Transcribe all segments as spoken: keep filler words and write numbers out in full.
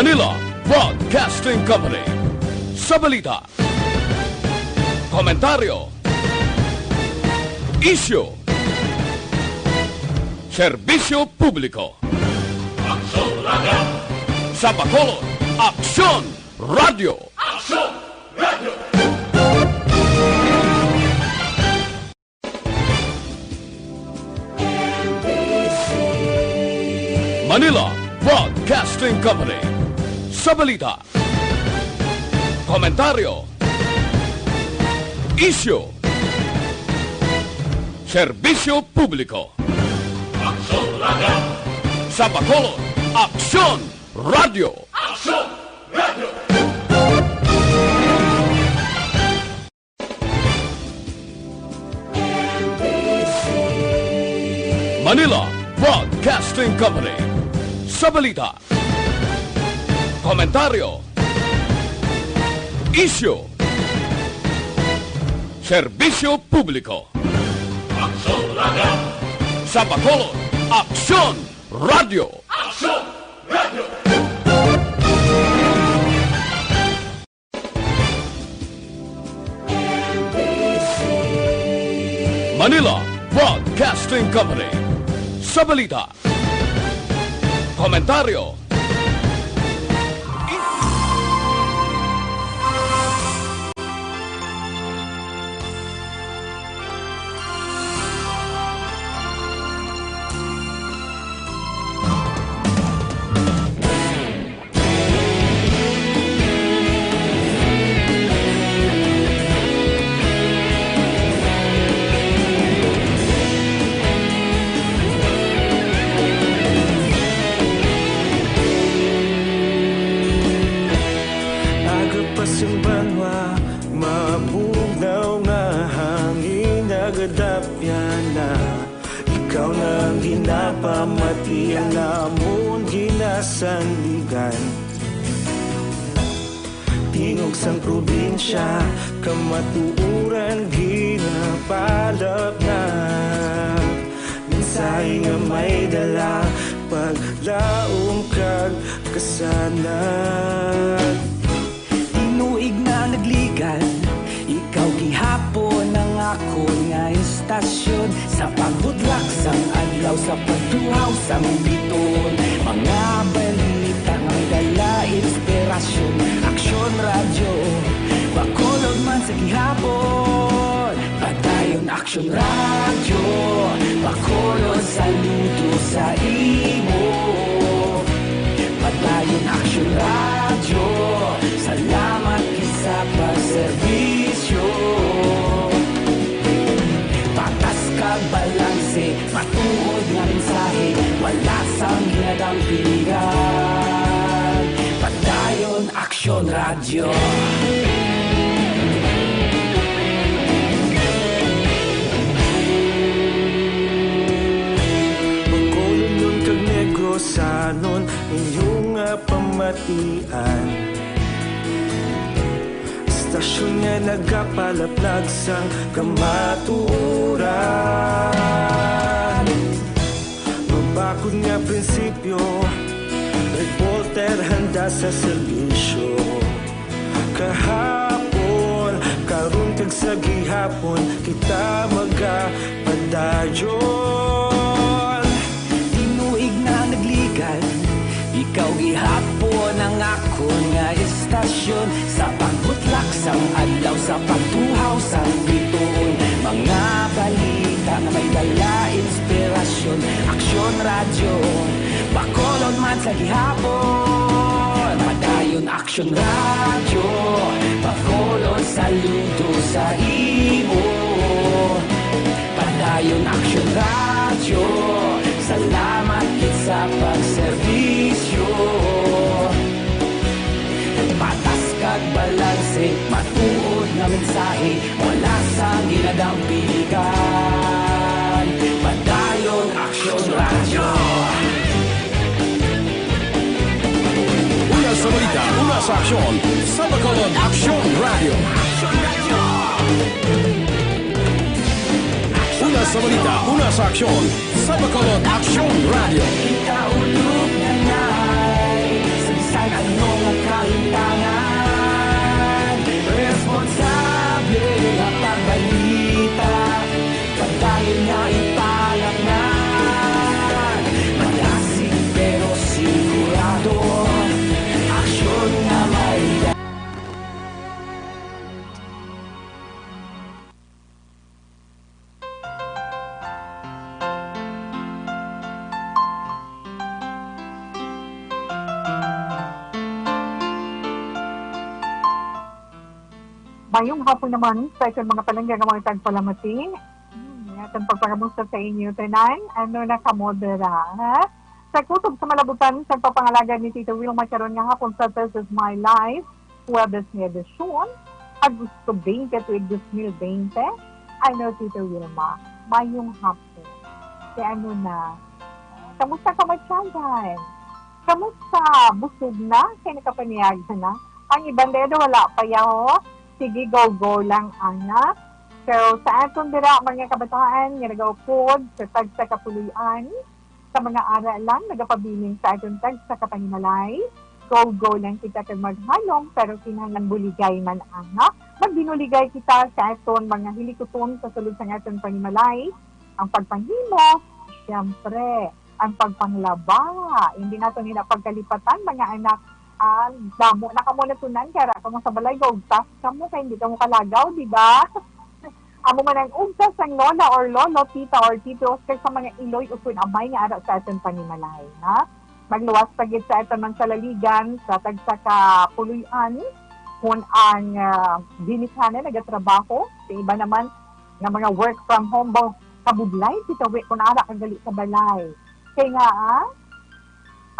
Manila Broadcasting Company. Sa balita, komentaryo, isyu, serbisyo publiko. Aksyon Radio! Sa Bacolod, Aksyon Radio! Aksyon Radio! Manila Broadcasting Company. Sa balita, komentaryo, isyu, serbisyo publiko. Aksyon Radio! Sa Bacolod, Aksyon Radio! Aksyon Radio! Manila Broadcasting Company. Sa balita, komentaryo, isyu, serbisyo publiko. Aksyon Radio! Sa Bacolod, Aksyon Radio! Aksyon Radio! Manila Broadcasting Company. Sa balita, komentaryo, Aga pa sing banwa, mabugnaw nga hangin, nagadapyan na. Ikaw na ang ginapamati, ang amon ginasandigan. Tingog sang probinsya, kamatuoran ginapalapnap. Mensahe nga may dala, paglaom kag kasanag. Tinuig na nagligan, ikaw gihapon ang akon nga istasyon. Sa pagbutlak sang adlaw, sa pagtuhaw sang bituon, mga balita nga may dala inspirasyon. Aksyon Radyo, Bacolod man sa gihapon. Padayon Aksyon Radyo, Bacolod, saludo sa imo. Padayon Aksyon Radyo, salamat gid sa pagserbisyo. Patas kag balanse, matuod nga mensahe, wala sang ginadampigan. Padayon Aksyon Radyo. Bacolodnon kag Negrosanon, inyo nga pamatian. Istasyon nga nagapalaplag sang kamatuoran. Mabakod nga prinsipyo, reporter handa sa serbisyo. Kahapon, karon kag sa gihapon, kita magapadayon. Tinuig na nagligan, ikaw gihapon ang akon nga istasyon. Sa pagbutlak sang adlaw, sa pagtuhaw sang bituon, mga balita nga may dala inspirasyon. Aksyon Radyo, Bacolod man sa gihapon. Padayon Aksyon Radyo, Bacolod, saludo sa imo. Padayon Aksyon Radyo, salamat gid sa pagserbisyo. Patas kag balanse, matuod nga mensahe, wala sang ginadampigan. Padayon Aksyon Radyo. Una sa balita, una sa aksyon, sa Bacolod, Aksyon Radyo. Una sa balita, una sa aksyon, sa Bacolod, Aksyon Radyo. Kita ulog na nay, sa bisan ang Ngayong hapon naman, sa inyong mga palangga nga mga tagpalamati, hmm, atong pagpangamusta sa inyo tanan, ano na kamo dira, ha? Sa kutob sa malabutan, sa pagpangalaga ni Tito Wilma karon nga hapon sa This Is My Life, Huwebes nga edisyon, Agosto twenty tuig dos mil bente. Ano, Tito Wilma, mayong hapon. Kaya ano na, kamusta ka, Matyagan? Kamusta? Busog na? Kaya nakapaniaga na? Ang iban dito wala pa, yaho. Sige, go-go lang, ana. So, sa aton dira, mga kabataan, nga nagaupod sa tagsa ka puloy-an, sa mga ara lang, nagapabilin sa aton tagsa ka panimalay. Go-go lang kita kag maghalong, pero kinahanglan buligay man, ana. Magbinuligay kita sa aton mga hilikuton sa sulod sang aton panimalay. Ang pagpanghimo, siyempre, ang pagpanglaba. Hindi nato nila pagkalipatan, mga anak. Ah, damo na kamo natunan, kaya ra kamo sa balay, gaugtas kamo, kay hindi kamo kalagaw, di ba? Amo man ang ugtas sang lola or lolo, tita or tito, kag sa mga iloy ukon amay nga ara sa aton panimalay, ha? Magluwas pa gid sa aton mansalaligan sa tagsa ka puloy-an, kun ang, ah, ginikanan nagatrabaho, sa iba naman nga mga work from home, ba, kabudlay kita, wi, kun ara ka gali sa balay. Kay nga, ah,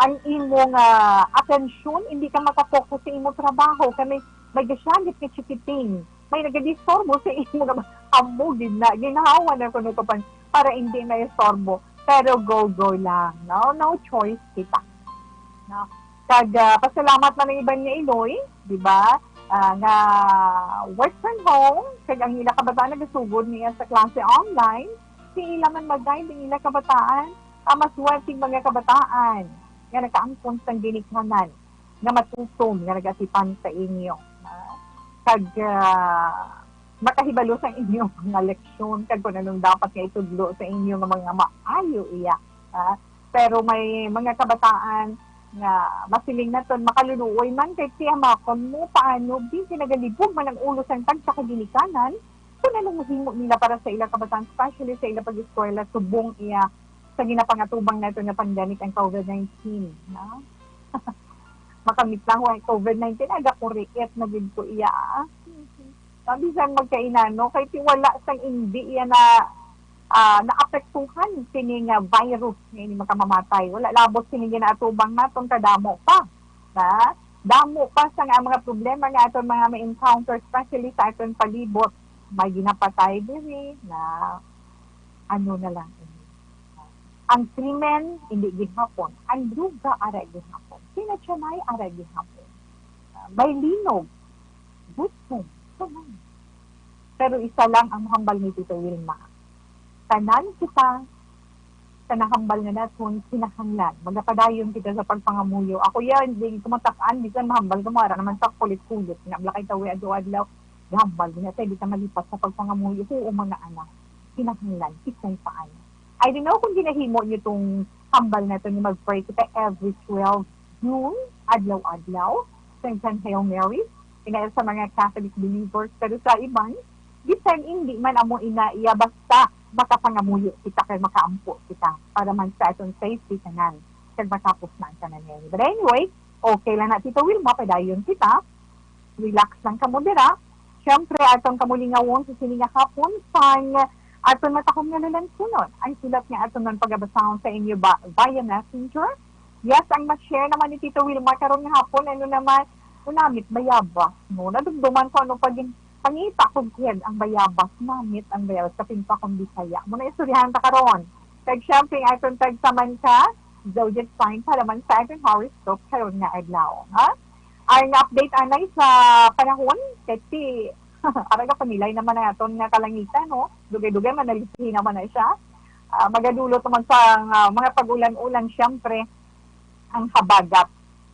ang imong, ah, atensyon, hindi ka makapokus sa imong trabaho. Kay may, may gasyagit nga chikiting, may nagadisturbo sa imo nga, amo gid na, ginhawa na kuno to pan-, para hindi na istorbo. Pero go, go lang, no? No choice kita. No? Kag, ah, pasalamat man ang iban nga iloy, di ba? Ah, nga work from home, kag ang ila kabataan nagasugod niya sa klase online, si ila man mag-guide ang ila kabataan, ang maswerteng mga kabataan nga nakaangkon sang ginikanan nga matutom nga nagatipan sa inyo, ha? Kag, ah, makahibalo sa inyo nga leksyon kag kung anong dapat nga itudlo sa inyo nga mga maayo iya, ha? Pero may mga kabataan nga masiling naton makaluluoy man kay siya makon mo paano, busy, nagalibog man ang ulo sang tagsa ka ginikanan, kung anong mahimo nila para sa ila kabataan, especially sa ila pag-eskwela, subong iya sa ginapangatubang nato nga pandemic ang covid nineteen, no? Makamit lang ang covid nineteen, aga kuriit na gid ko iya, ah. Sabi sang magkainano, kay ti wala sang indi iya na, ah, naapektuhan sini nga virus nga ini makamamatay. Wala labot sini ginaatubang naton, kadamo pa, na damo pa sa nga mga problema nga aton mga ma-encounter, especially sa aton palibot. May ginapatay diri na ano na lang ini. Ang krimen, hindi gihapon. Ang droga, ara gihapon. Kinatyanay, ara gihapon. Ah, may linog, gutom, tanan. Pero isa lang ang hambal ni Tito Wilma. Tanan kita sa nahambal nga naton kinahanglan. Magapadayon kita sa pagpangamuyo. Ako yan, di ko matakan, bisan mahambal ko, mara naman sa kulit-kulit. Nga, wala kay tawi, adlaw-adlaw. Gambal niya, kay di ka malipat sa pagpangamuyo. Oo, mga anak, kinahanglan, isang paan. I don't know kung ginahimo niyo tong hambal na to, ni mag-pray kita every twelve noon, adlaw-adlaw, sa isang Hail Mary, ina sa mga Catholic believers, pero sa iban, bisan hindi man amo ina iya, basta makapangamuyo kita kay makaampo kita para man sa aton safety tanan, kag matapos na ang tanan niya. But anyway, okay lang na, Tito Wilma, padayon kita. Relax lang kamo dira. Siyempre, atong kamulingawon sa sini nga hapon sang aton matahom nga lalansunon. Ang sulat nga aton man pagabasahon sa inyo ba via messenger? Yes, ang ma-share naman ni Tito Wilma karon nga hapon, ano naman, unamit bayabas, no? Nadumduman ko ano pag pangita kog kiyad ang bayabas, namit ang bayabas, kapin pa kung Bisaya. Muna istoryahan ta karon. Kag siyempre, ang aton tagsaman ka, zodiac sign, para man sa aton horoscope karon nga adlaw, ha? Ang update anay sa panahon, kasi araga panilay naman ang aton nga kalangitan, no? Dugay-dugay, manalisihin naman na siya. Ah, magadulot naman sa, ah, mga pag-ulan-ulan, siyempre, ang habagat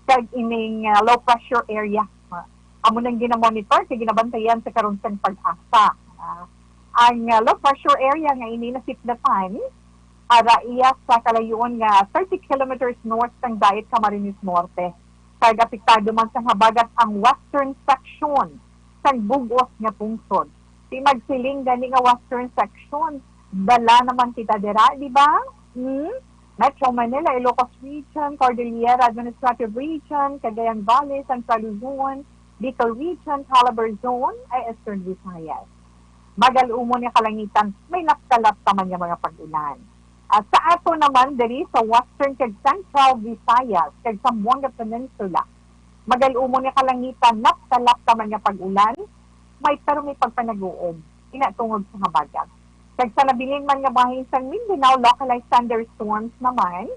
kag ining, ah, low pressure area. Ah, amo nang ginamonitor kag ginabantayan sa karon sang PAGASA. Ah, ang, ah, low pressure area nga ini nasipdatan, ara iya sa kalayuon nga thirty kilometers north sang Dait, Camarines Norte. Kag apektado man sang habagat ang western section sang bug-os nga pungsod. Di magsiling gani nga western section, dala naman kita dira, di ba? Hmm? Metro Manila, Ilocos Region, Cordillera Administrative Region, Cagayan Valley, Central Luzon, Bicol Region, Calabarzon, ay Eastern Visayas. Magal-umon nga kalangitan, may lapta-lapta man nga mga pag-ulan. At sa ato naman, diri sa Western kag Central Visayas, kag Zamboanga Peninsula, magal-umon nga kalangitan, lapta-lapta man nga pag-ulan, may, pero may pagpanag-uog, ina tungod sa habagat. Kag sa nabilin man nga bahin sang Mindanao, localized thunderstorms naman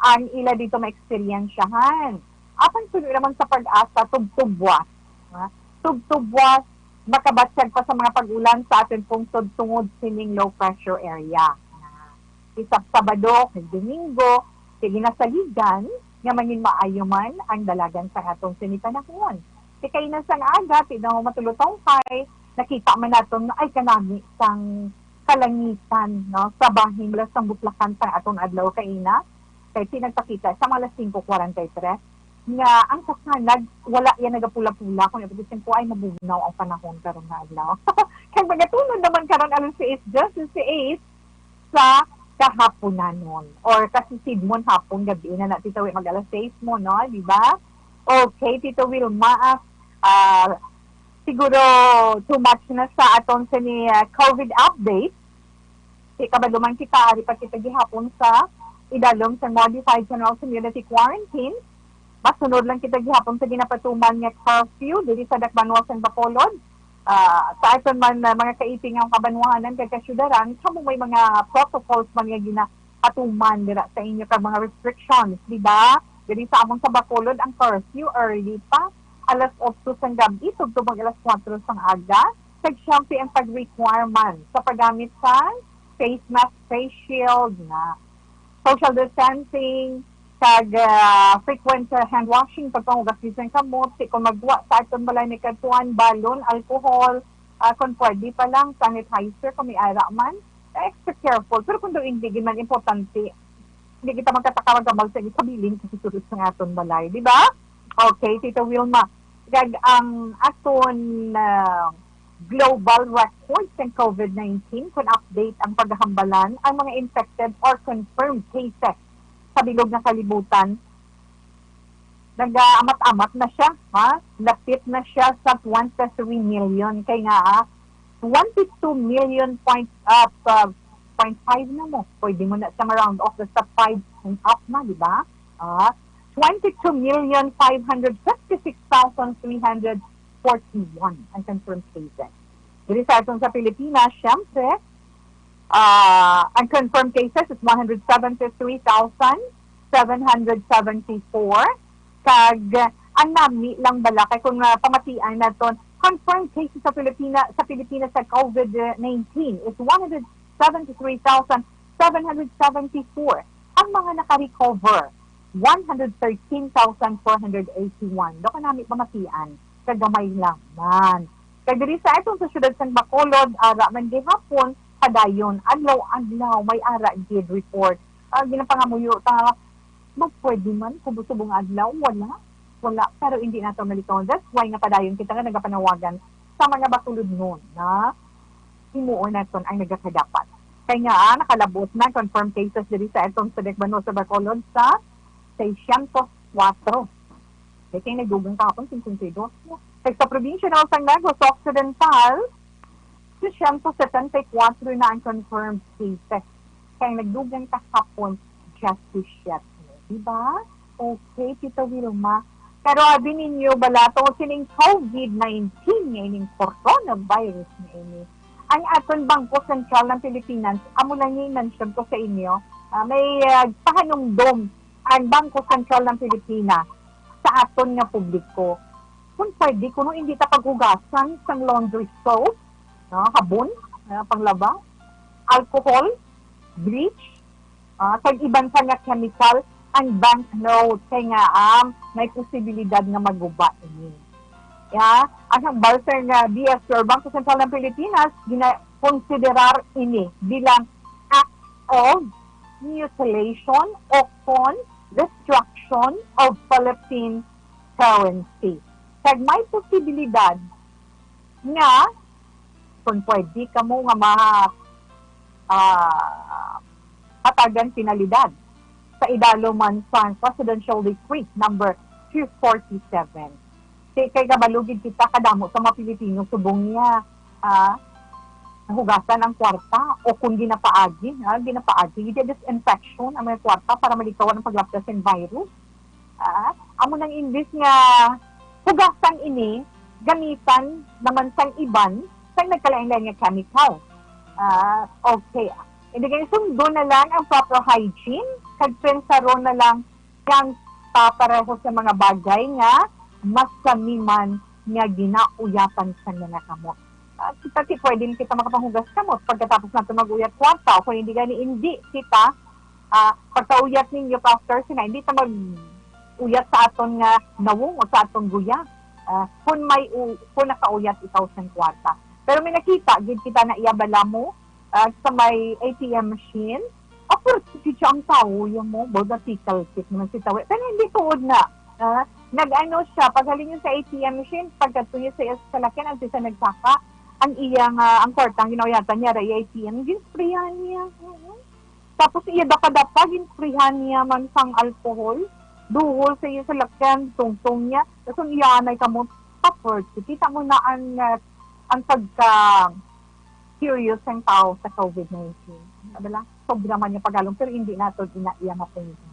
ang ila dito maeksperiensyahan. Apan suno naman sa PAGASA, tubtubwas, ha? Tubtubwas, makabatyag pa sa mga pag-ulan sa aton pungsod tungod sining low pressure area. Isab Sabado kag Domingo, sige na saligan nga mangin maayo man ang dalagan sa atong sini panahon. Kay kaina sang aga, ti daw matulutong kay nakita man naton ay kanami sang kalangitan, no, sa bahin mula sang buklakan sang aton adlaw kaina. Kay ti nagpakita sa mga alas singko kwarenta y tres nga ang kasanag wala yan nagapula-pula, kung ipagisin ko ay mabunaw ang panahon karon nga adlaw. Kay magatunod naman karon alas sais, just sais sa kahaponanon or kasisidmon hapon, gabi na na, Tito Wi, mag alas sais mo, no? Di ba? Okay, Tito Wilma, ah, ah, siguro too much na sa aton sini, ah, COVID update. Di kabalo man kita, ari pa kita gihapon sa idalom sa modified general community quarantine. Masunod lang kita gihapon sa ginapatuman nga curfew diri sa dakbanwa sang Bacolod. Ah, sa aton man, ah, mga kaiping nga kabanwahanan kag kasyudaran, kamo may mga protocols man nga ginapatuman dira sa inyo kag mga restrictions, di ba? Diri sa amon sa Bacolod, ang curfew early pa, alas otso sang gab-i tubtob mag alas kuwatro sang aga, kag siyempre ang pag-requirement sa paggamit sa face mask, face shield, na social distancing, kag, ah, frequent, ah, hand washing, pagpanghugas gid sang kamot, ti kon magwa sa aton balay may kadtuan, balon, alcohol, ah, kon pwede pa lang, sanitizer, kung may ara man, eh, extra careful. Pero kung daw hindi gid man importante, hindi kita magkataka magkabal sa isa bilin kasi sulod sa aton balay, di ba? Okay, Tito Wilma. Kag ang aton, ah, global record sa COVID nineteen, kung update ang paghambalan, ang mga infected or confirmed cases sa bilog nga kalibutan, nagaamat-amat na siya, ha? Lapit na siya sa twenty-three million. Kay nga, ah, twenty-two million point, ah, pa-, point five na mo. Pwede mo na siya ma-round off sa five and up na, di ba? Ah, twenty-two million five hundred fifty-six thousand three hundred forty-one ang confirmed cases. Diri sa aton sa Pilipinas, siyempre, ah, ang confirmed cases is one hundred seventy-three thousand seven hundred seventy-four. Kag ang nami lang bala, kay kung, ah, pamatian naton, confirmed cases sa Pilipina-, sa Pilipinas sa COVID nineteen is one hundred seventy-three thousand seven hundred seventy-four. Ang mga naka-recover, one hundred thirteen thousand four hundred eighty-one. Do ka nami pamatian, kagamay lang man. Kag diri sa aton sa siyudad sang Bacolod, ara man gihapon, padayon, adlaw-adlaw, may ara gid report. Ah, ginapangamuyo ta, magpwede man, kung subong adlaw, wala. Wala, pero hindi nato malikawan. That's why nga padayon kita nga nagapanawagan sa mga Bacolodnon na himuon naton ang nagakadapat. Kay nga, ah, nakalabot na confirmed cases diri sa atong sa Dakbanuan sa Bacolod sa sescientos cuatro. Kay, kay nagdugang kahapon, cincuenta y dos. Kay sa probinsya naman sang Negros Occidental, sescientos setenta y cuatro na ang confirmed cases. Kay nagdugang kahapon, diyasisiete. Di ba? Okay, Tita Wilma. Pero abi ninyo, bala, tungod sining COVID nineteen nga ining coronavirus nga ini, ang aton Bangko Sentral ng Pilipinas, amo lang yung mention ko sa inyo, ah, may, ah, pahanumdom ang Bangko Sentral ng Pilipinas sa aton nga publiko. Kung pwede, kuno hindi ta paghugasan sang laundry soap, no, habon, ah, panglaba, alcohol, bleach, ah, kag iban pa nga chemical ang banknote, kay nga, um, may posibilidad nga maguba ini. Ya, ang hambal sang, ah, B S P or Bangko Sentral ng Pilipinas, gina-, konsiderar ini bilang act of mutilation o kon destruction of Philippine currency. Kag may posibilidad nga kung pwede kamo nga ma-, ah, hatagan penalidad sa idalom man sa Presidential Decree number two forty-seven. Kay, kay kabalo gid kita, kadamo sa mga Pilipino subong niya, ah, hugasan ang kwarta, o kung ginapaagi, ah, ginapaagi, gid disinfection ang mga kwarta para malikawan ang paglapdas sang virus. Ah, amo nang imbis nga hugasan ini, gamitan naman sang iban sang nagkalain-lain nga chemical. Ah, okay. Hindi, kay sundon na lang ang proper hygiene, kag pensaron na lang yang papareho sa mga bagay nga mas kami man nga ginauyatan sa mga kamot. Ah, kita ti pwede kita makapanghugas kamot pagkatapos nato mag-uyat kwarta, o kung hindi gani, hindi kita, ah, pagkauyat ninyo, Pastor, sina, hindi ta mag-uyat sa aton nga nawong o sa aton guya. Ah, kung may u-, kung nakauyat ikaw sang kwarta. Pero may nakita gid kita na iya bala mo, ah, sa may A T M machine, apurti siya ang tawo, yung mo, baga tikalkit naman si tawo. Pero hindi tuod na. Ah, nag-ano siya, paghalin niya sa A T M machine, pagkadto niya sa iya salakyan, ang sisa nagsaka, ang iya nga, ang kwarta, ang ginauyatan niya, ra A T M, ginsprayan niya. Mm. Tapos iya dapa-dapa, ginsprayan niya man sang alcohol, duhol sa iya salakyan, tungtong niya, tapos ang iya anay kamot, apurti. Kita mo na ang, ah, ang pagka curious ang tao sa covid nineteen. Sabi lang, sobra man yung paghalong, pero hindi nato ina-, iya mapunggan.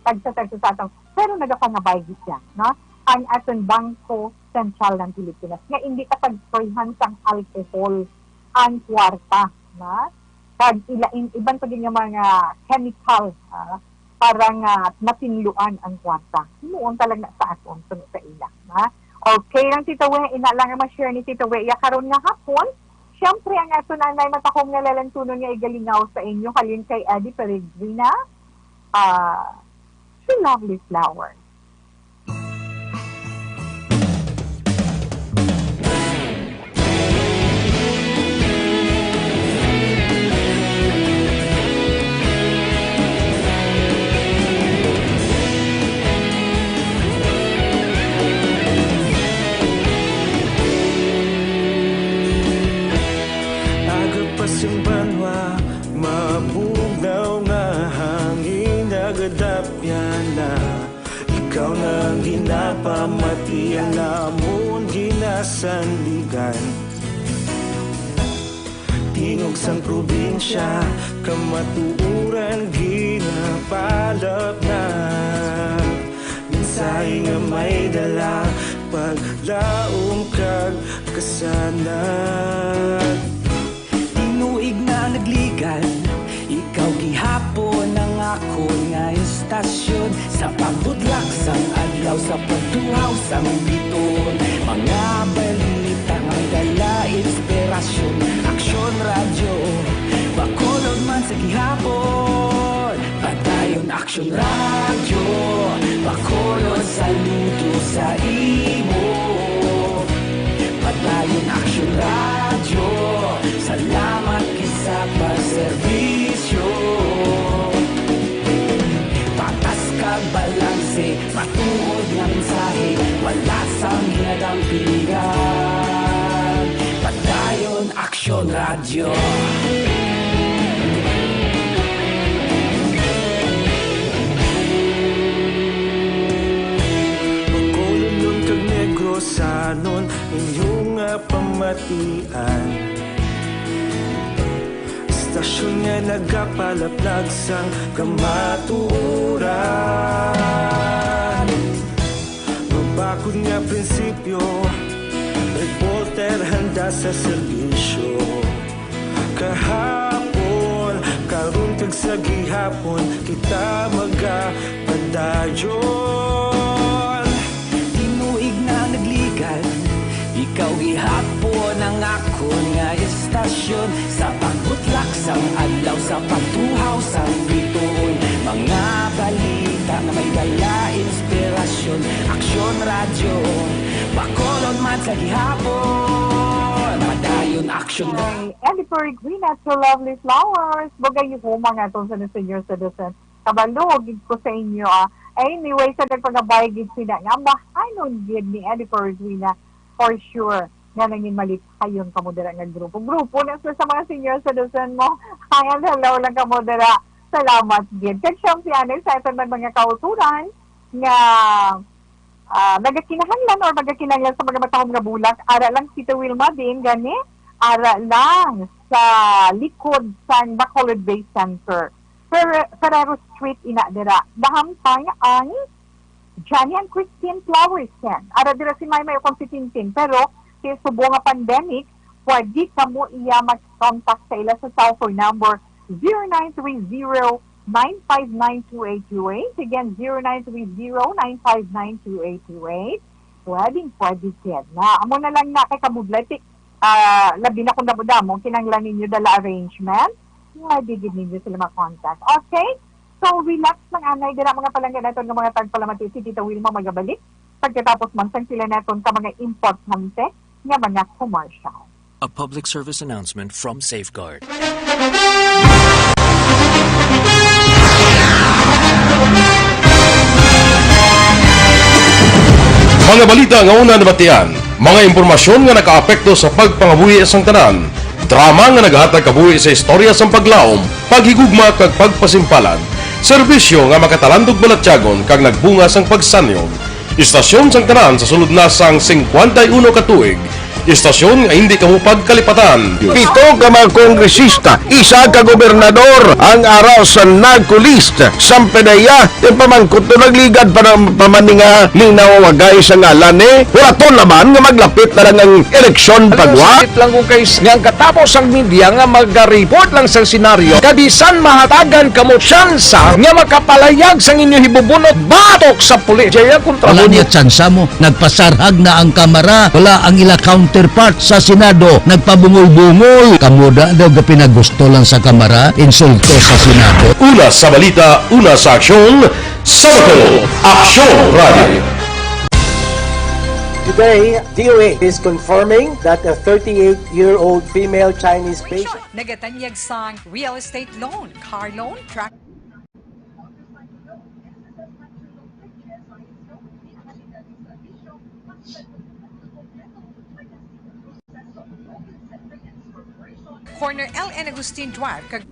Tagsa-tagsa sa atong, pero nagapangabay gid siya, no? Ang aton Bangko Sentral ng Pilipinas, nga hindi ka pagprihan sang alcohol ang kwarta, na? Kag ilain, iban pa gid nga mga chemical, ah, para nga matinluan ang kwarta. Himuon talaga sa aton, suno sa ila, ha? Okay lang, Tita We, ina lang ang ma-share ni Tita We. Ya, karon nga hapon, siyempre, ang aton anay matahom nga lalantunon nga igalingaw sa inyo, halin kay Eddie Peregrina, ah, si Lovely Flower. Aga pa sing banwa, mabugnaw nga hangin, nagadapyan na. Ikaw na ang ginapamati, ang amon ginasandigan. Tingog sang probinsya, kamatuoran ginapalapnag. Mensahe nga may dala, paglaom kag kasanag. Tinuig na nagligad, ikaw gihapon ang akon nga istasyon. Sa pagbutlak sang adlaw, sa pagtuhaw sang biton, mga balita nga may dala inspirasyon. Aksyon Radyo, Bacolod man sa gihapon. Padayon Aksyon Radyo, Bacolod, saludo sa imo. Padayon Aksyon Radyo, salamat gid sa pagserbisyo. Patas kag balanse, matuod nga mensahe, wala sang ginadampigan. Padayon Aksyon Radyo. Bacolodnon kag Negrosanon, inyo nga pamatian. Istasyon nga nagapalaplag sang kamatuoran. Mabakod nga prinsipyo, reporter handa sa serbisyo. Kahapon, karon kag sa gihapon, kita magapadayon. Tinuig na nagligad, ikaw gihapon ang akon nga istasyon. Sa pagbutlak sang adlaw, sa pagtuhaw sang bituon, mga balita nga may dala inspirasyon. Aksyon Radyo, Bacolod man sa gihapon. Padayon Aksyon Radyo. Hi, Eddie Peregrina to Lovely Flowers. Bugay humang aton sa senior citizen. Kabalo gid ko sa inyo, ah. Anyway, sa nagpangabay gid sila nga, mahanon gid ni Eddie Peregrina, for sure, nga nangin malipayon kamo dira nga grupo. Grupo na sila sa mga senior citizen mo. Hi and hello lang kamo dira. Salamat gid. Kag siyempre, ano, sa aton man mga kauturan nga, ah, nagakinahanglan or magakinahanglan sa mga matahom nga bulak, ara lang, Tita Wilma, diin gani, ara lang sa likod sang Bacolod Bay Center. Ferre-, Ferrero Street ina dira. Dahamtang ang Johnny and Christine Flowers yan. Ara dira si Maymay o kung si Tintin. Pero, kay subong nga pandemic, pwede kamo iya mag-contact sa ila sa cellphone number zero nine three zero, nine five nine, two eight two eight. Again, zero nine three zero, nine five nine, two eight two eight. Pwedeng pwede gid na. Amo na lang na kay kabudlay, ti-, ah, labi na kung damo-damo, kinahanglan ninyo dala arrangement, pwede gid ninyo sila ma-contact. Okay? So, relax lang, anay. Dira, mga palangga naton nga mga tagpalamati, si Tita Wilma magabalik pagkatapos man sang sila naton ka mga importante nga mga commercial. A public service announcement from Safeguard. Mga balita nga una nabatian, mga impormasyon nga nakaapekto sa pagpangabuhi sang tanan, drama nga nagahatag kabuhi sa istorya sang paglaom, paghigugma kag pagpasimpalan, serbisyo nga makatalandog balatyagon kag nagbunga sang pagsanyog. Istasyon sang tanan sa sulod na sang singkwenta y uno ka tuig, istasyon nga hindi kamo pagkalipatan. Pito ka mga kongresista, isa ka gobernador ang ara sa NAGCO list. Samtang iya, ti pamangkot to nagligad pa ng pamaninga ni nawagay sa ngalan ni. Huraton naman nga maglapit na lang ang eleksyon pagwa. Sakit lang ko kay s-, nga ang katapos ang media nga magaripot lang sa senaryo. Kabisan mahatagan kamo tsansa nga makapalayag sang inyo hibubunot batok sa pulis. Jaya kontra Wala mo. Niya tsansa mo. Nagpasarhag na ang Kamara. Wala ang ila counterpart sa Senado. Nagpabungol-bungol. Kamo da daw gapinagusto lang sa Kamara. Insulto sa Senado. Una sa balita, una sa aksyon, sa Bacolod, Aksyon Radio. Today, D O A is confirming that a thirty-eight-year-old female Chinese patient Nagatanyag sang real estate loan, car loan, track Corner L N Agustin Drive, kag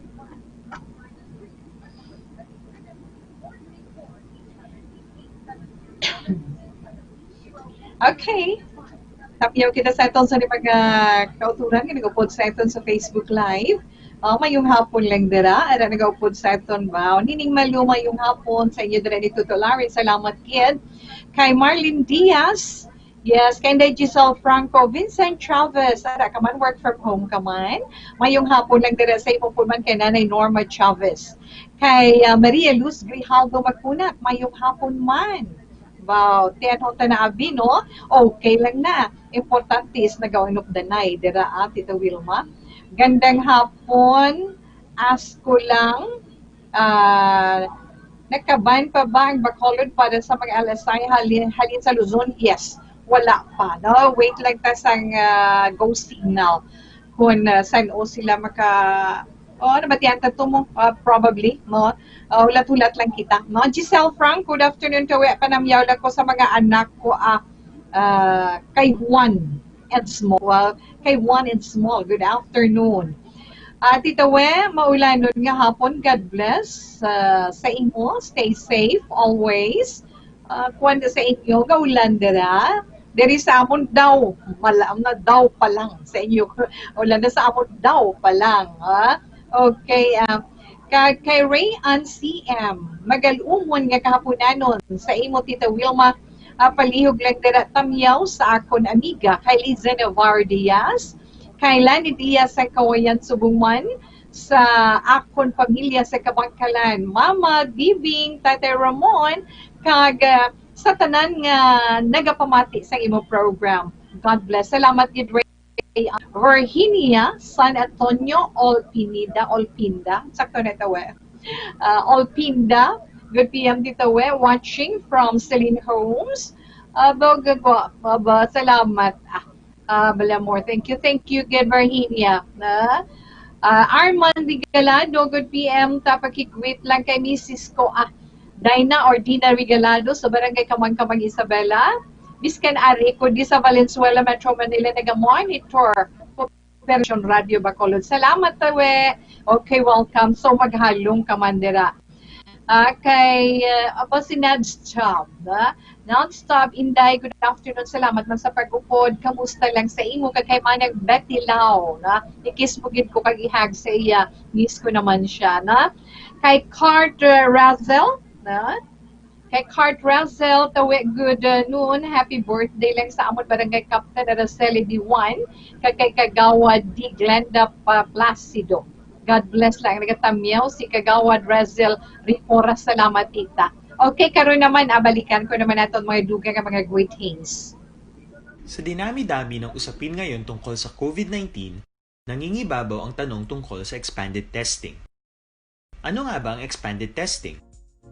Okay. Tapyaw kita sa aton sa mga kauturan nga nag-upod sa aton sa Facebook Live. Oh, mayong hapon lang dira. Ara nag-upod sa aton ba? Nining Malu, mayong hapon sa inyo dira ni Tuto Larry. Salamat gid. Kay Marlene Diaz. Yes, kay Inday Giselle Franco, Vincent Chavez. Ara ka man, work from home ka man. Mayong hapon lang dira sa imo po man kay Nanay Norma Chavez. Kay, ah, Maria Luz Grijaldo Makunat, mayong hapon man. Wow, tiyan ho ta na abi, no? Okay lang na. Importante is nagaunop danay dira, ah, Tita Wilma. Gandang hapon, ask ko lang, ah, nakaban pa ba ang Bacolod para sa mga L S I halin, halin sa Luzon? Yes, wala pa, no? Wait lang ta sang, ah, go signal kung, ah, san-o sila maka-, oh, nabatian ta to mo, ah, probably, no? Ah, hulat-hulat lang kita, no? Giselle Frank, good afternoon. Kawi, panamyaw lang ko sa mga anak ko, ah, ah, kay Juan and Small. Kay Juan and Small, good afternoon. Ah, Tita We, maulanon nga hapon. God bless, ah, sa imo. Stay safe always. Ah, kuwan sa inyo, gaulan dira. Diri sa amon daw, mala-, nga daw pa lang sa inyo. Ulan na sa amon daw pa lang, ha? Okay, ah, ka-, kay Ray Ann C M, magalumon nga kahaponanon sa imo, Tita Wilma, ah, palihog lang dira tamyaw sa akon amiga kay Liza Navarro Diaz, kay Lani Diaz sa Kawayan, Subong man, sa akon pamilya sa Kabangkalan, Mama Diving, Tatay Ramon, kag, ah, sa tanan nga nagapamati sa imo program. God bless. Salamat gid, Ray. Virginia San Antonio Olpinida, Olpinda. Sakto na ito, eh. Ah, Olpinda, good P M dito, eh. Watching from Celine Homes. Ah, ba, ba, ba, ba, salamat. Ah, ah, Balamor. Thank you, thank you, good Virginia. Ah, ah, Armand Regalado, good P M. Tapakigwit lang kay misis ko. Ah, Dina or Dina Regalado sa Barangay Kamangkamang, Isabela. Biskan ari ko di sa Valenzuela, Metro Manila, naga-monitor Operation Radio Bacolod. Salamat, tawe. Okay, welcome. So, maghalong ka man dira. Ah, kay, ah, aba si Nads Chab, ah, Non-stop, Inday, good afternoon. Salamat man sa pag-upod. Kamusta lang sa imo? Kag kay Manang Betty Lau, na? I-kiss mo gid ko kag ihag sa iya. Miss ko naman siya, na? Kay Cart, uh, Razel, na? Kay Cart Razel, tawi, good, uh, noon. Happy birthday lang sa amon barangay captain, Araceli Diwan. Kag kay Kagawad D. Glenda Pa-, Placido. God bless lang. Nagatamyaw si Kagawad Razel Ripora. Salamat, tita. Okay, karon naman, ah, balikan ko naman aton mga dugang nga mga greetings. Sa dinami-dami ng usapin ngayon tungkol sa COVID nineteen, nangingibabaw ang tanong tungkol sa expanded testing. Ano nga ba ang expanded testing?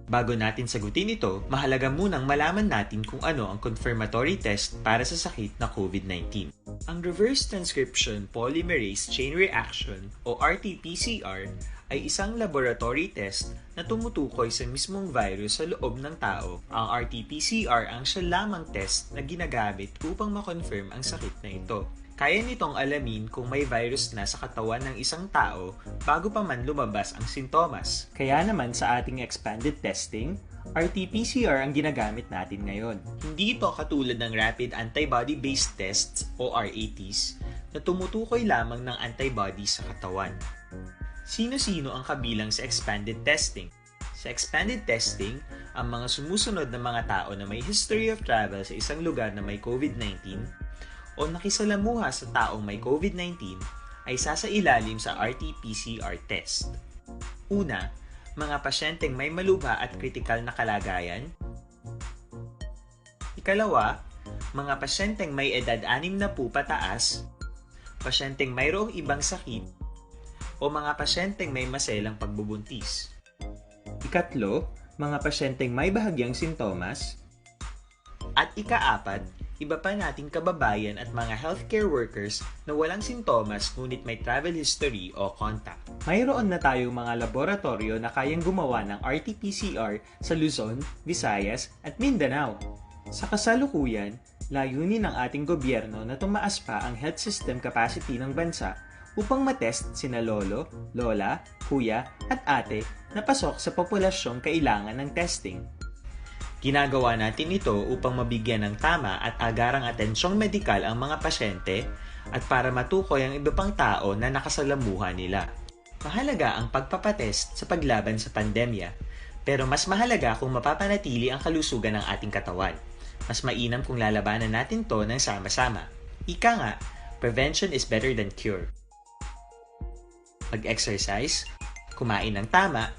Bago natin sagutin ito, mahalaga munang malaman natin kung ano ang confirmatory test para sa sakit na COVID nineteen. Ang reverse transcription polymerase chain reaction o R T P C R ay isang laboratory test na tumutukoy sa mismong virus sa loob ng tao. Ang R T P C R ang siya lamang test na ginagamit upang ma-confirm ang sakit na ito. Kaya nitong alamin kung may virus na sa katawan ng isang tao bago pa man lumabas ang sintomas. Kaya naman sa ating expanded testing, R T P C R ang ginagamit natin ngayon. Hindi ito katulad ng rapid antibody-based tests o R A Ts na tumutukoy lamang ng antibodies sa katawan. Sino-sino ang kabilang sa expanded testing? Sa expanded testing, ang mga sumusunod na mga tao na may history of travel sa isang lugar na may COVID nineteen o nakisalamuha sa taong may COVID nineteen ay sasailalim sa R T P C R test. Una, mga pasyenteng may malubha at kritikal na kalagayan. Ikalawa, mga pasyenteng may edad anim na po pataas, pasyenteng mayroong ibang sakit, o mga pasyenteng may maselang pagbubuntis. Ikatlo, mga pasyenteng may bahagyang sintomas. At ikaapat, iba pa nating kababayan at mga healthcare workers na walang sintomas ngunit may travel history o contact. Mayroon na tayong mga laboratoryo na kayang gumawa ng R T P C R sa Luzon, Visayas, at Mindanao. Sa kasalukuyan, layunin ng ating gobyerno na tumaas pa ang health system capacity ng bansa upang matest sina lolo, lola, kuya, at ate na pasok sa populasyong kailangan ng testing. Ginagawa natin ito upang mabigyan ng tama at agarang atensyong medikal ang mga pasyente at para matukoy ang iba pang tao na nakasalamuha nila. Mahalaga ang pagpapatest sa paglaban sa pandemya, pero mas mahalaga kung mapapanatili ang kalusugan ng ating katawan. Mas mainam kung lalabanan natin 'to ng sama-sama. Ika nga, prevention is better than cure. Mag-exercise, kumain ng tama,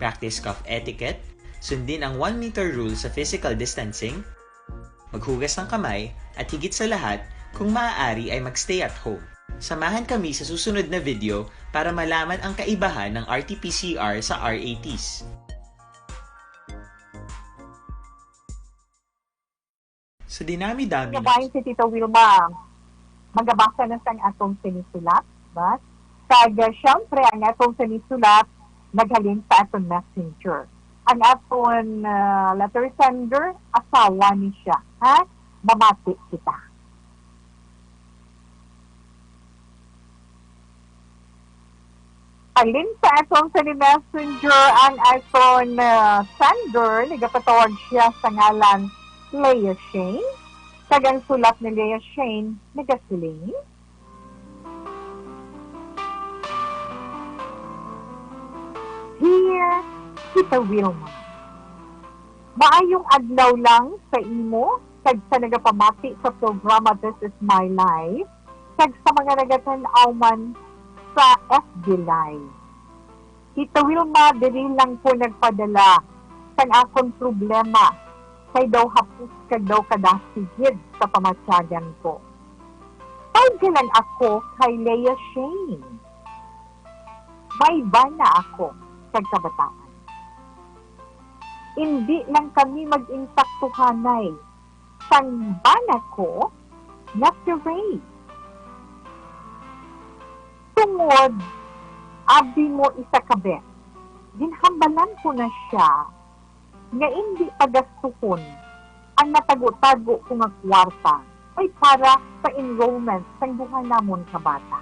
practice cough etiquette, sundin ang one meter rule sa physical distancing, maghugas ng kamay, at higit sa lahat, kung maaari ay mag-stay at home. Samahan kami sa susunod na video para malaman ang kaibahan ng R T P C R sa R A Ts. Sa dinami-dami ng Kabahin si Tita Wilma. Magabasa na sang atong sinisulat, ba? Kag, ah, siyempre, ang atong sinisulat naghalin sa aton messenger. Ang aton, ah, letter sender, asawa ni siya, ha? Mamati kita. Halin sa aton sa ni messenger ang aton, ah, sender, nagapatawag siya sa ngalan Leah Shane. Kag ang sulat ni Leah Shane, nagasiling, "Dear Tita Wilma, maayong adlaw lang sa imo kag sa nagapamati sa programa This Is My Life kag sa mga nagatan-aw man sa F B Live. Tita Wilma, diri lang ko nagpadala sang akon problema, kay daw hapos kag daw kadasig gid sa pamatyagan ko. Tawga lang ako kay Leah Shane. May bana ako kag kabataan. Indi lang kami mag-insaktuhanay sang bana ko nga si Ray. Tungod, abi mo, isa ka bes, ginhambalan ko na siya nga indi pagastuhon ang natago-tago ko nga kwarta ay para sa enrollment sang duha namon ka bata.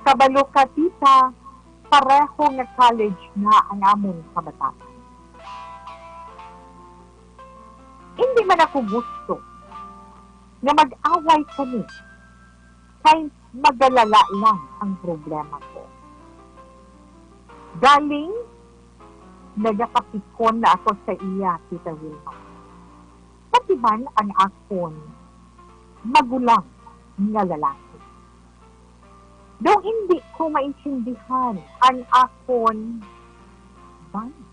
Kabalo ka, tita, pareho nga college na ang amon kabataan." man ako gusto nga mag-away kami, kay magalala lang ang problema ko. Galing, nagakapikon na ako sa iya, Tita Wilma. Pati man ang akon magulang nga lalaki. Daw hindi ko maintindihan ang akon bana.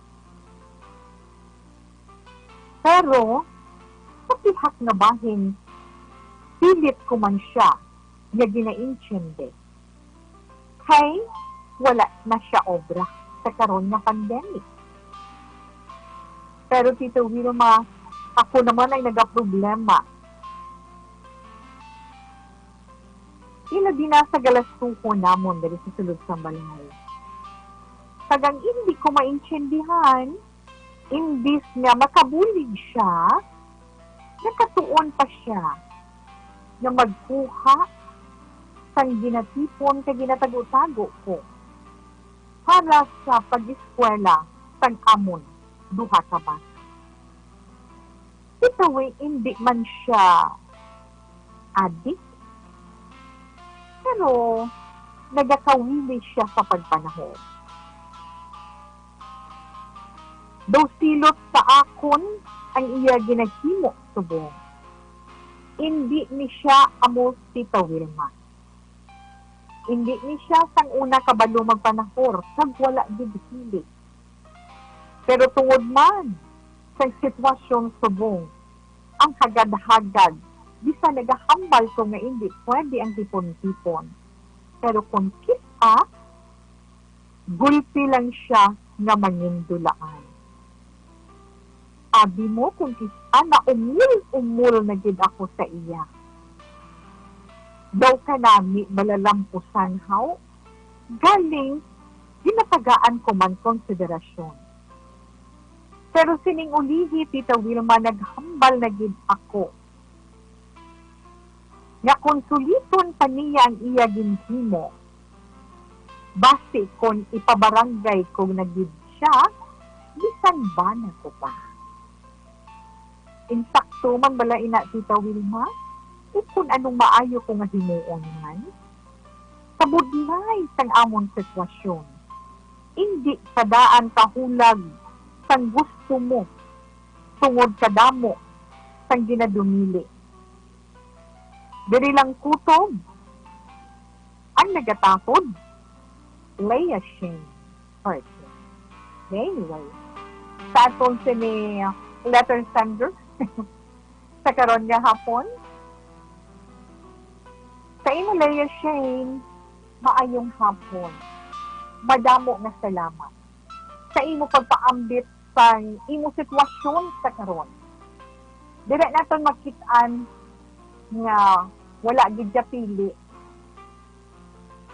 Pero, sa pihak nga bahin, pilit ko man siya nga ginaintindi. Kay wala na siya obra sa karon nga pandemic. Pero, Tito Wilma, ako naman ay nagaproblema. Ilabi na sa galastuhon namon diri sa sulod sang balay. Kag ang indi ko maintindihan, imbis nga makabulig siya, nakatuon pa sia nga magkuha sang ginatipon kag ginatago-tago ko para sa pag-eskwela sang amon duha ka bata. Bitaw, indi man sia adik, pero nagakawili sia sa pagpanahon. Daw silot sa akon ang iya ginahimo subong. Indi ni sia amo si Tita Wilma. Indi ni sia sang una kabalo magpanahor kag wala gid hilig. Pero tungod man sang sitwasyon subong ang hagad-hagad, bisan nagahambal ko nga indi pwede ang tipon-tipon. Pero kon kis-a, gulpi lang sia nga mangindulaan. Abi mo kon kis-a naumol-umol na gid ako sa iya. Daw kanami malalampusan haw, galing ginatagaan ko man konsiderasyon. Pero sining ulihi, Tita Wilma, naghambal na gid ako nga kon suliton pa niya ang iya ginhimo, basi kon ipabarangay ko na gid sia, bisan bana ko pa. Insakto man bala ina, Tita Wilma? Ukon anong maayo ko nga himuon man? Sa budlay sang amon sitwasyon, indi ka daan kahulag sang gusto mo tungod kadamo sang ginadumili. Diri lang kutob ang nagatahod. Leia Shane. Okay. Anyway, sa aton sini letter sender sa karon nga hapon, sa imo, Leia Shane, maayong hapon. Madamo nga salamat sa imo pagpaambit sang imo sitwasyon sa karon. Dira naton makit-an nga wala gid siya pili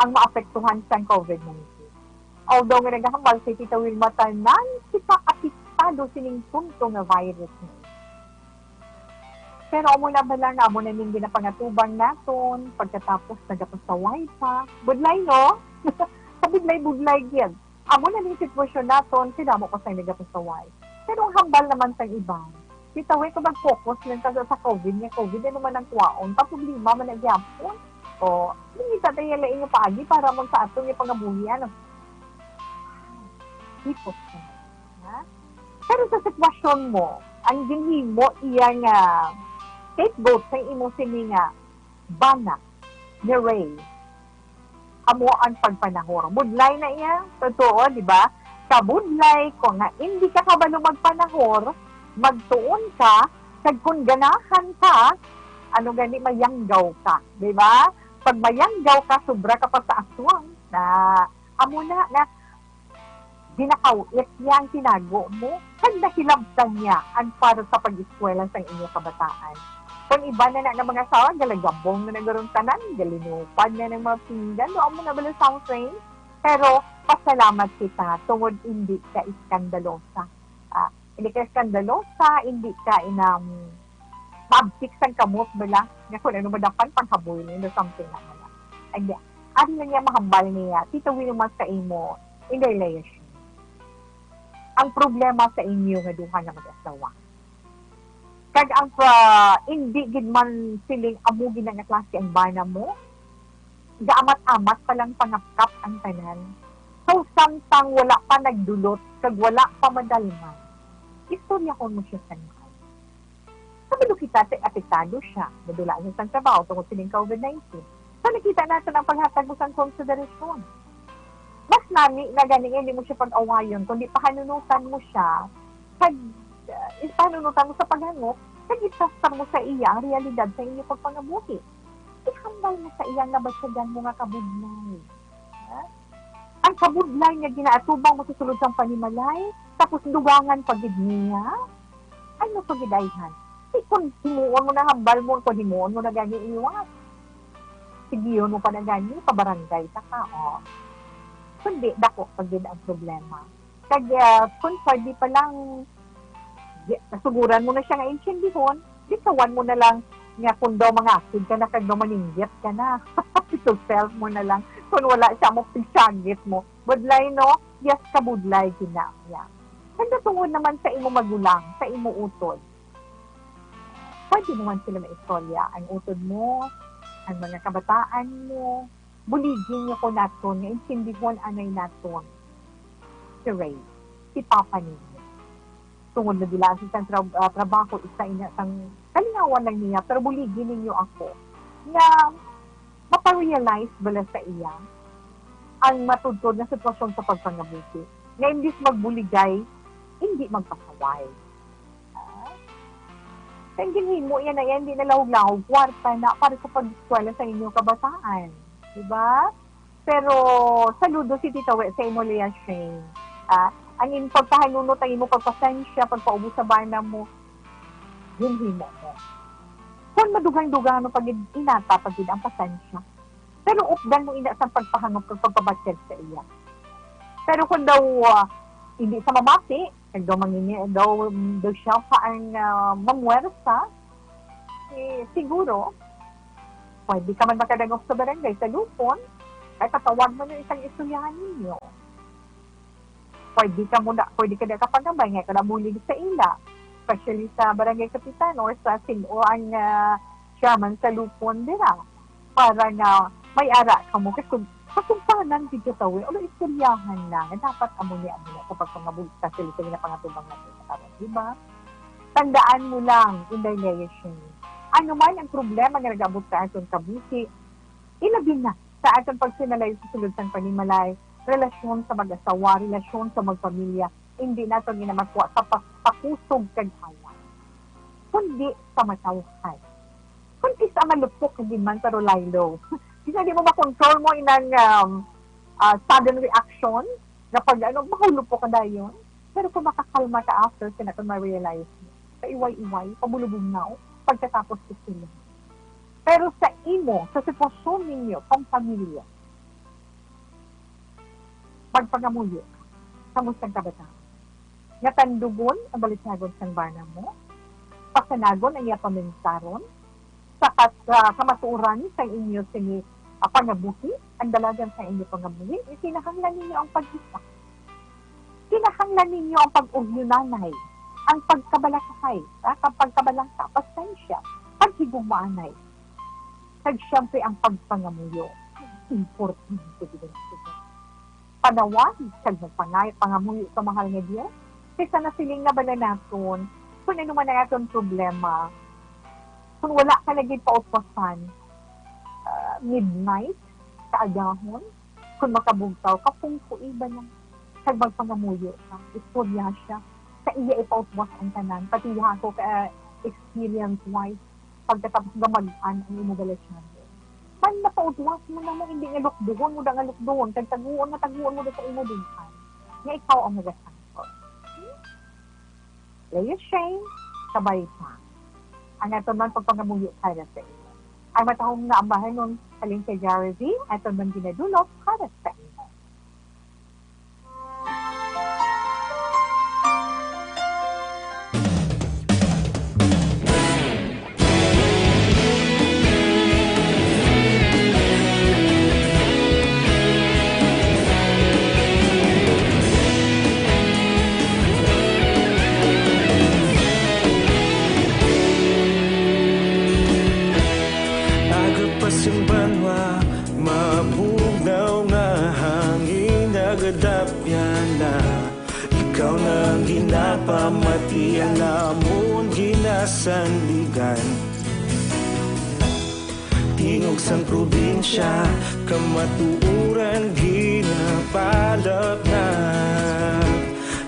ang maapektuhan sang covid nineteen. Although nga nagahambal si Tita Wilma, tanan kita apektado sining tunto nga virus nga ini. Pero amo na bala nga amo na ning ginapangatubang naton pagkatapos nagapasaway pa. Budlay, no? Sa budlay-budlay gid. Amo na ning sitwasyon naton, kadamo pa sang nagapasaway. Pero ang hambal naman sang iban, Tita Wi, kung mag-focus lang ka sa, sa covid, nga covid, ano man ang kwaon, pa problema man na gyapon. O, hindi ta tayo lain yung paagi para man sa aton yung pangabuhi, ano? Hipos ka na, ha? Pero sa sitwasyon mo, ang ginhimo iya nga scapegoat sa imo sini nga bana ni Ray, amo ang pagpanahor. Budlay na iya, totoo, di ba? Kabudlay ko nga indi ka kabalo magpanahor, magtuon ka, kag kung ganahan ka, ano gani, mayanggaw ka, di ba? Pag mayanggaw ka, sobra ka pa sa aswang. Na, amo na nga, ginakaw-it niya ang tinago mo, kag nahilabtan niya ang para sa pag-eskwela sang inyo kabataan. Kung iba na na nga mga asawa, galagabong na nagaron tanan, galinupad na ng mga pinggan, no, amo na bala something. Pero pasalamat kita tungod hindi ka iskandalosa. Ah, hindi ka iskandalosa, hindi ka inam maabtik sang kamot bala, nga kung ano madapan panghaboy nindo, something na nga. And, ari lang niya mahambal niya, Tita Wilma, sa imo, Inday Leia Shane. Ang problema sa inyo nga duha nga mag-asawa, Kag ang pa, hindi gid man siling amo gid nga klase ang bana mo, gaamat-amat pa lang pangapkap ang tanan. So, samtang wala pa nagdulot, kag wala pa madalman, istoryahon mo siya sa nuan. Kabalo kita sa apektado siya, nadula siya sa trabaho tungod sining covid nineteen. So, nakita naton ang paghatag mo sang konsiderasyon. Mas nami na gani nga hindi mo siya pag-awayon, kundi pahanunutan mo siya, kag, uh, pahanunutan mo sa paghangop, kag itastar mo sa iya ang realidad sa inyo pagpangabuhi. Ihambal mo sa iya nga basyagan mo nga kabudlay. Ha? Ang kabudlay nga ginaatubang mo sa sulod sang panimalay, tapos dugangan pa gid niya? Ano pa gid ayhan? Di kun himuon mo na hambal mo, kun himuon mo na gani iwas. Sigihon mo pa na gani, pabarangay ta ka, oh. Kundi dako pa gid ang problema. Kag, ah, kun pwede pa lang, di, nasuguran mo na siya nga intindihon, di kawan mo na lang nga kun daw mangakid ka na kag daw maninggit ka na. Ito self mo na lang. Kun wala siya mo, pigsagit mo. Budlay, no? Yes, kabudlay, gina. Yeah. Kag tungod naman sa imo magulang, sa imo utod, pwede naman sila maistorya. Ang utod mo, ang mga kabataan mo, buligi niyo ko naton, nga intindihon anay naton si Ray, si papa ninyo. Tungod na dila sa isang tra-, ah, trabaho, isa ina sang kalingawan lang niya, pero buligi ninyo ako nga maparealize bala sa iya ang matudtod nga sitwasyon sa pagpangabuhi, nga imbis magbuligay, hindi magpasaway. Ah? Kay ginhimo yan na yan, di na lahog-lahog kwarta na para sa pag-eskwela sa inyong kabataan. Di ba? Pero saludo si Tita We sa imo, Leah Shane. Ah, ang imo pagpahanunot, ang imo pagpasensya, pagpaubos sa bana mo, ginhimo mo. Kung madugang-dugang mo pag inata, pag ang pasensya. Pero updan mo ina sa pagpahangop kag pagpabatyag sa iya. Pero kung daw, ah, hindi sa mamati, kag daw mangini-, daw, daw siya pa ang, ah, mamuwersa, eh, siguro, pwede ka man makadangop sa barangay, sa lupon, ay patawag mo na isang istoryahan ninyo. Pwede ka muna, pwede ka na kapagambay nga ka nabulig sa ila, especially sa barangay kapitan or sa sin-, o ang, ah, chairman sa lupon dira, para nga may ara ka mo. Kasi kung kasugpanan gid ka tawi, ano, istoryahan na nga dapat amo ni, amo na sa pagpangabuhi, especially sa ginapangatubang natin sa karon, di ba? Tandaan mo lang, Inday Leia Shane, ano man ang problema nga nag-abot sa aton kabuhi, ilabi na sa aton pagsinalay sa sulod sang panimalay, relasyon sa mag-asawa, relasyon sa magpamilya, hindi naton ginamakuha sa pa-, pakusog kag away, kundi sa matawhay. Kung isa malupok ka gid man, pero laylo. Bisan di mo makontrol mo inang, um, ah, sudden reaction, nga pag, ano, mahulupok ka dayon. Pero kung makakalma ka after, sina kung ma-realize mo, paiway-iway, pabulubugnaw, pagkatapos istorya. Pero sa imo, sa sitwasyon ninyo, pang pamilya, magpangamuyo ka sa musang kabataan. Nga tandugon ang balisyagon sang bana mo, pasanagon ang iya pamentaron, sa kas-, sa kamatuoran sang inyo sini, ah, pangabuhi, ang dalagan sa inyo pangabuhi, ikinahanglan ninyo ang pag-isa. Kinahanglan ninyo ang pag-ugyunanay, ang pagkabalakay, ah, ang pagkabalangka, pasensya, paghigugmaanay, kag siyempre ang pagpangamuyo. Importante gid ang sugat. Panawag kag magpangay-, pangamuyo sa mahal nga Dios, kay sa nasiling na bala naton, kung ano man ang aton problema, kung wala ka lagi pautwasan, ah, midnight, kaagahon, kung makabugtaw ka, pungkoi bala, kag magpangamuyo ka, istorya siya, sa iya ipautwas ang tanan, pati ako ka, ah, experience-wise, pagkatapos gamag-an ang imo bala channel. Man, napautwas mo na mo, hindi nga lukduhon mo da nga lukduhon, kag taguon nga taguon mo da sa imo dughan, nga ikaw ang nagasangkot. Hmm? Leia Shane, kabay pa. Ang aton man pagpangamuyo para sa imo. Ang matahom nga ambahanon, halin kay Gary V, aton man ginadulot para sa imo. Iya namon ginasandigan. Tingog sang probinsya, kamatuoran ginapalapnag.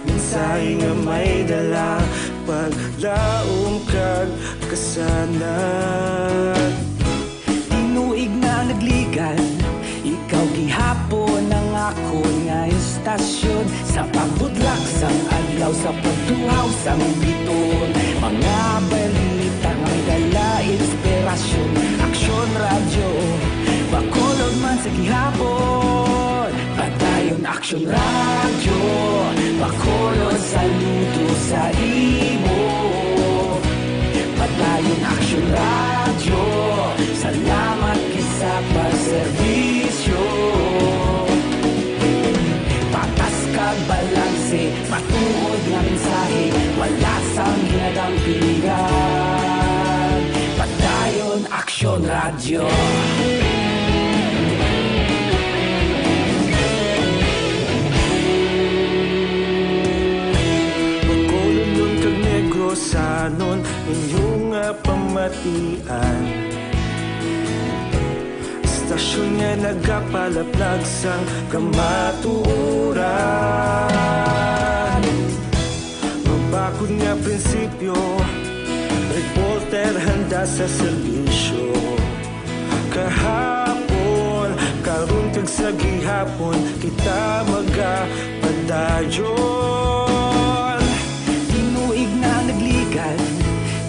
Mensahe nga may dala, paglaom kag kasanag. Tinuig na nagligan, ikaw gihapon ang akon nga istasyon. Sa pagbutlak sang adlaw, sa pagtuhaw sang biton, mga balita nga may dala inspirasyon. Aksyon Radyo, Bacolod man sa gihapon. Padayon Aksyon Radyo, Bacolod, saludo sa imo. Padayon Aksyon Radyo, salamat gid sa pagserbisyo. Patas kag balanse, matuod nga mensahe, wala sang ginadampigan. Padayon Aksyon Radyo. Bacolodnon kag Negrosanon, inyo nga pamatian. Istasyon nga nagapalaplag sang kamatuoran. Mabakod nga prinsipyo, reporter handa sa serbisyo. Kahapon, karon kag sa gihapon, kita magapadayon. Tinuig na nagligan,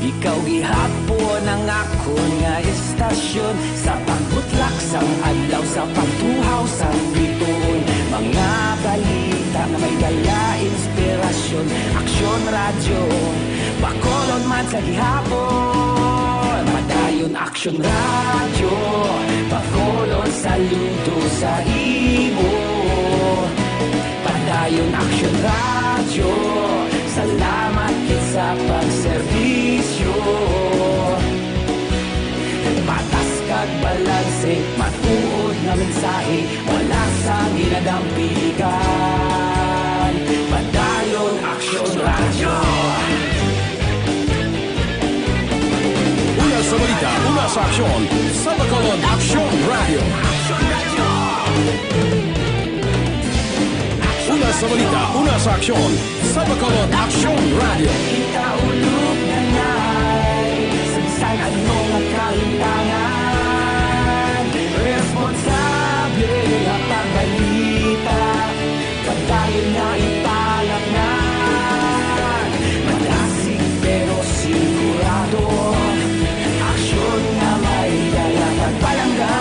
ikaw gihapon ang akon nga istasyon. Sa pagbutlak sang adlaw, sa pagtuhaw sang bituon, mga balita nga may dala inspirasyon. Aksyon Radyo, Bacolod man sa gihapon. Padayon Aksyon Radyo, Bacolod, saludo sa imo. Padayon Aksyon Radyo, salamat gid sa pagserbisyo. Patas kag balanse, matuod nga mensahe, wala sang ginadampigan. Padayon Aksyon Radyo. Una sa balita, una sa aksyon, sa Bacolod Aksyon Radyo. Una sa balita, una sa aksyon, sa Bacolod Aksyon Radyo. Ikaulo na na'y sa bisan ano nga kalimtangan. Responsable nga pagbalita, padayon na ipalapngan. Madasig pero sigurado, aksyon nga may dala pagpalangga.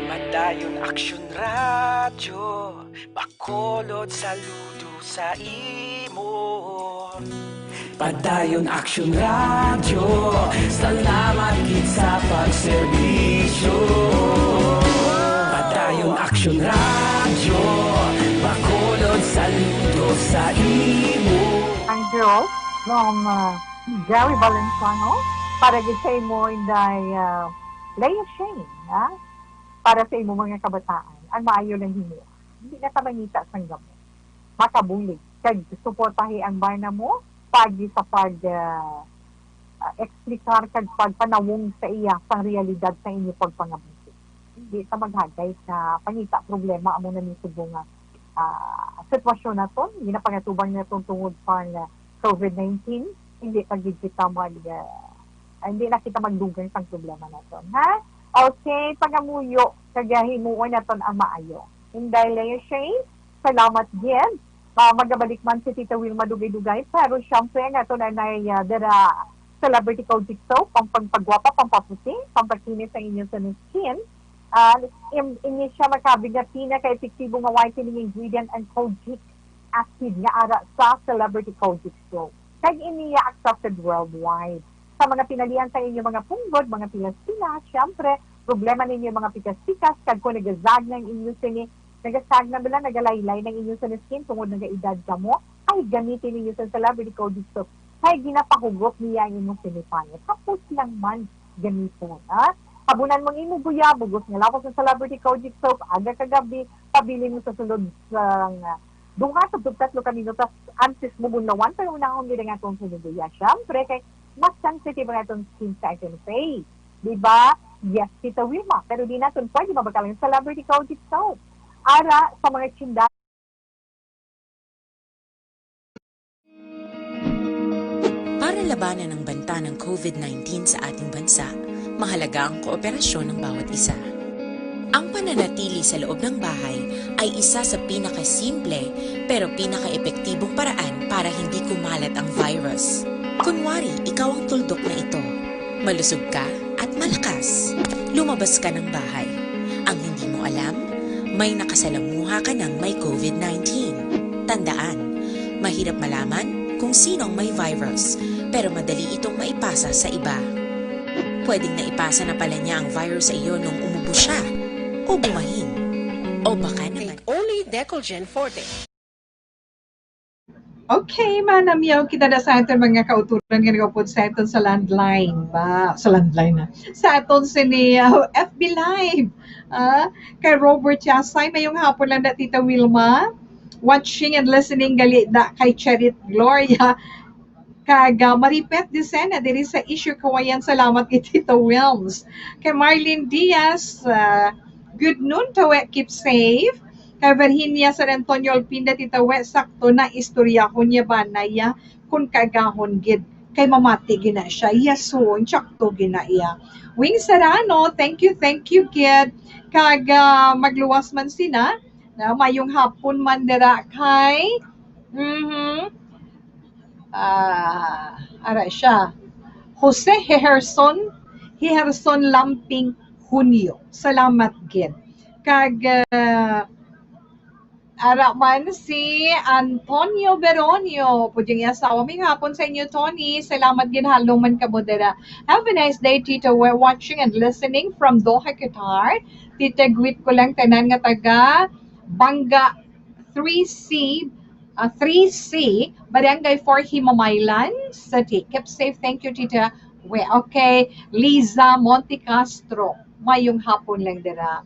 Padayon Aksyon Radyo, Bacolod, saludo sa imo. Padayon Aksyon Radyo, salamat gid sa pagserbisyo. Padayon Aksyon Radyo, Bacolod, saludo sa imo. Ang girl from uh, Jerry Valenciano, para gid sa imo, Inday uh, Leia Shane, ha? Para sa imo mga kabataan, ang maayo lang himo. Hindi na ka mangita sang gamot. Makabulig kag suportahi ang bana mo pagi sa pag ah, ah, explicar kag pagpanawong sa iya sang realidad sa inyo pagpangabuhi. Hindi ta maghagay sa pangita problema amo na ni subong nga ah, sitwasyon naton, ginapangatubang naton tungod pa nga covid nineteen. Hindi pa gid kita mag ah, hindi na kita magdugang sang problema naton, ha? Okay, pangamuyo kag himuon naton ang maayo. Inday Leia Shane, salamat gid. Ah, magabalik man si Tita Wilma Dugay-Dugay, pero syempre ang aton anay ah, dira Celebrity Kojic Soap, ang pagpagwapa, pampaputi, pampakinis sa inyo sa skin. Ah, in, ini siya makabig nga pinaka-epektibo nga whitening ingredient ang kojic acid nga ara sa Celebrity Kojic Soap. Kag ini ya accepted worldwide. Sa mga pinalian sa inyo mga punggod, mga pilas-pilas, syempre, problema ninyo mga pikas-pikas, kag kung nagazag na ang inyo sini, nagasagna bala, nagalaylay na ang inyo skin tungod nagaedad kamo, ay gamiton ninyo sang Celebrity Kojic soap. Kay ginapahugot niya ang imong sinipangit. Hapos lang man gamiton, ha? Habunan mo ang imong guya, bugos nga lawas sang Celebrity Kojic soap, aga kag gabi, pabilin mo sa sulod sang, ah, duha sa tatlo ka minutos antes mo bunlawan, pero unahon gid ang atong siniguya. Siyempre, kay mas sensitive ang atong skin sa aton face. Di ba? Yes, Tita Wilma. Pero di naton pwede mabakal ang Celebrity Kojic soap. Ara sa mga tsinda. Para labanan ang banta ng COVID nineteen sa ating bansa, mahalaga ang kooperasyon ng bawat isa. Ang pananatili sa loob ng bahay ay isa sa pinakasimple pero pinakaepektibong paraan para hindi kumalat ang virus. Kunwari, ikaw ang tuldok na ito. Malusog ka at malakas. Lumabas ka ng bahay. Ang hindi mo alam, may nakasalamuha ka ng may COVID nineteen. Tandaan, mahirap malaman kung sino ang may virus, pero madali itong maipasa sa iba. Pwedeng naipasa na pala niya ang virus sa iyo nung umubo siya, o bumahin, o baka naman. Only Decolgen Forte. Okay, manamyaw kita na sa aton mga kauturan nga nagapod sa aton sa landline ba? Sa landline na. Sa aton sini uh, F B Live. Ah, kay Robert Yasay, mayong hapon lang na Tita Wilma. Watching and listening gali da kay Cherit Gloria. Kag uh, Maripet Dicena diri sa Issue Kawayan. Salamat kay Tita Wilms. Kay Marlene Diaz, uh, good noon, tawe, keep safe. Kay Virginia San Antonio Alpinda, Tita We, sakto na istoryahon niya ba na iya kung kaagahon gid kay mamati gina siya. Yes, huon, sakto gina iya. Wing Serrano, thank you, thank you, kid. Kag uh, magluwas man sina, na mayong hapon man dira kay, mm-hmm, uh, ara siya, Jose Heherson, Heherson Lamping Junio. Salamat gid. Kag uh, ara man si Antonio Beronio, pudyo niya asawa. May hapon sa inyo, Tony. Salamat gid, halong man kamo dira. Have a nice day, Tito. We're watching and listening from Doha, Qatar. Tita, greet ko lang tanan nga taga Banga three C, uh, three C, Barangay four, Himamaylan City. Keep safe. Thank you, Tita. We, okay. Liza Monte Castro. Mayong hapon lang dira.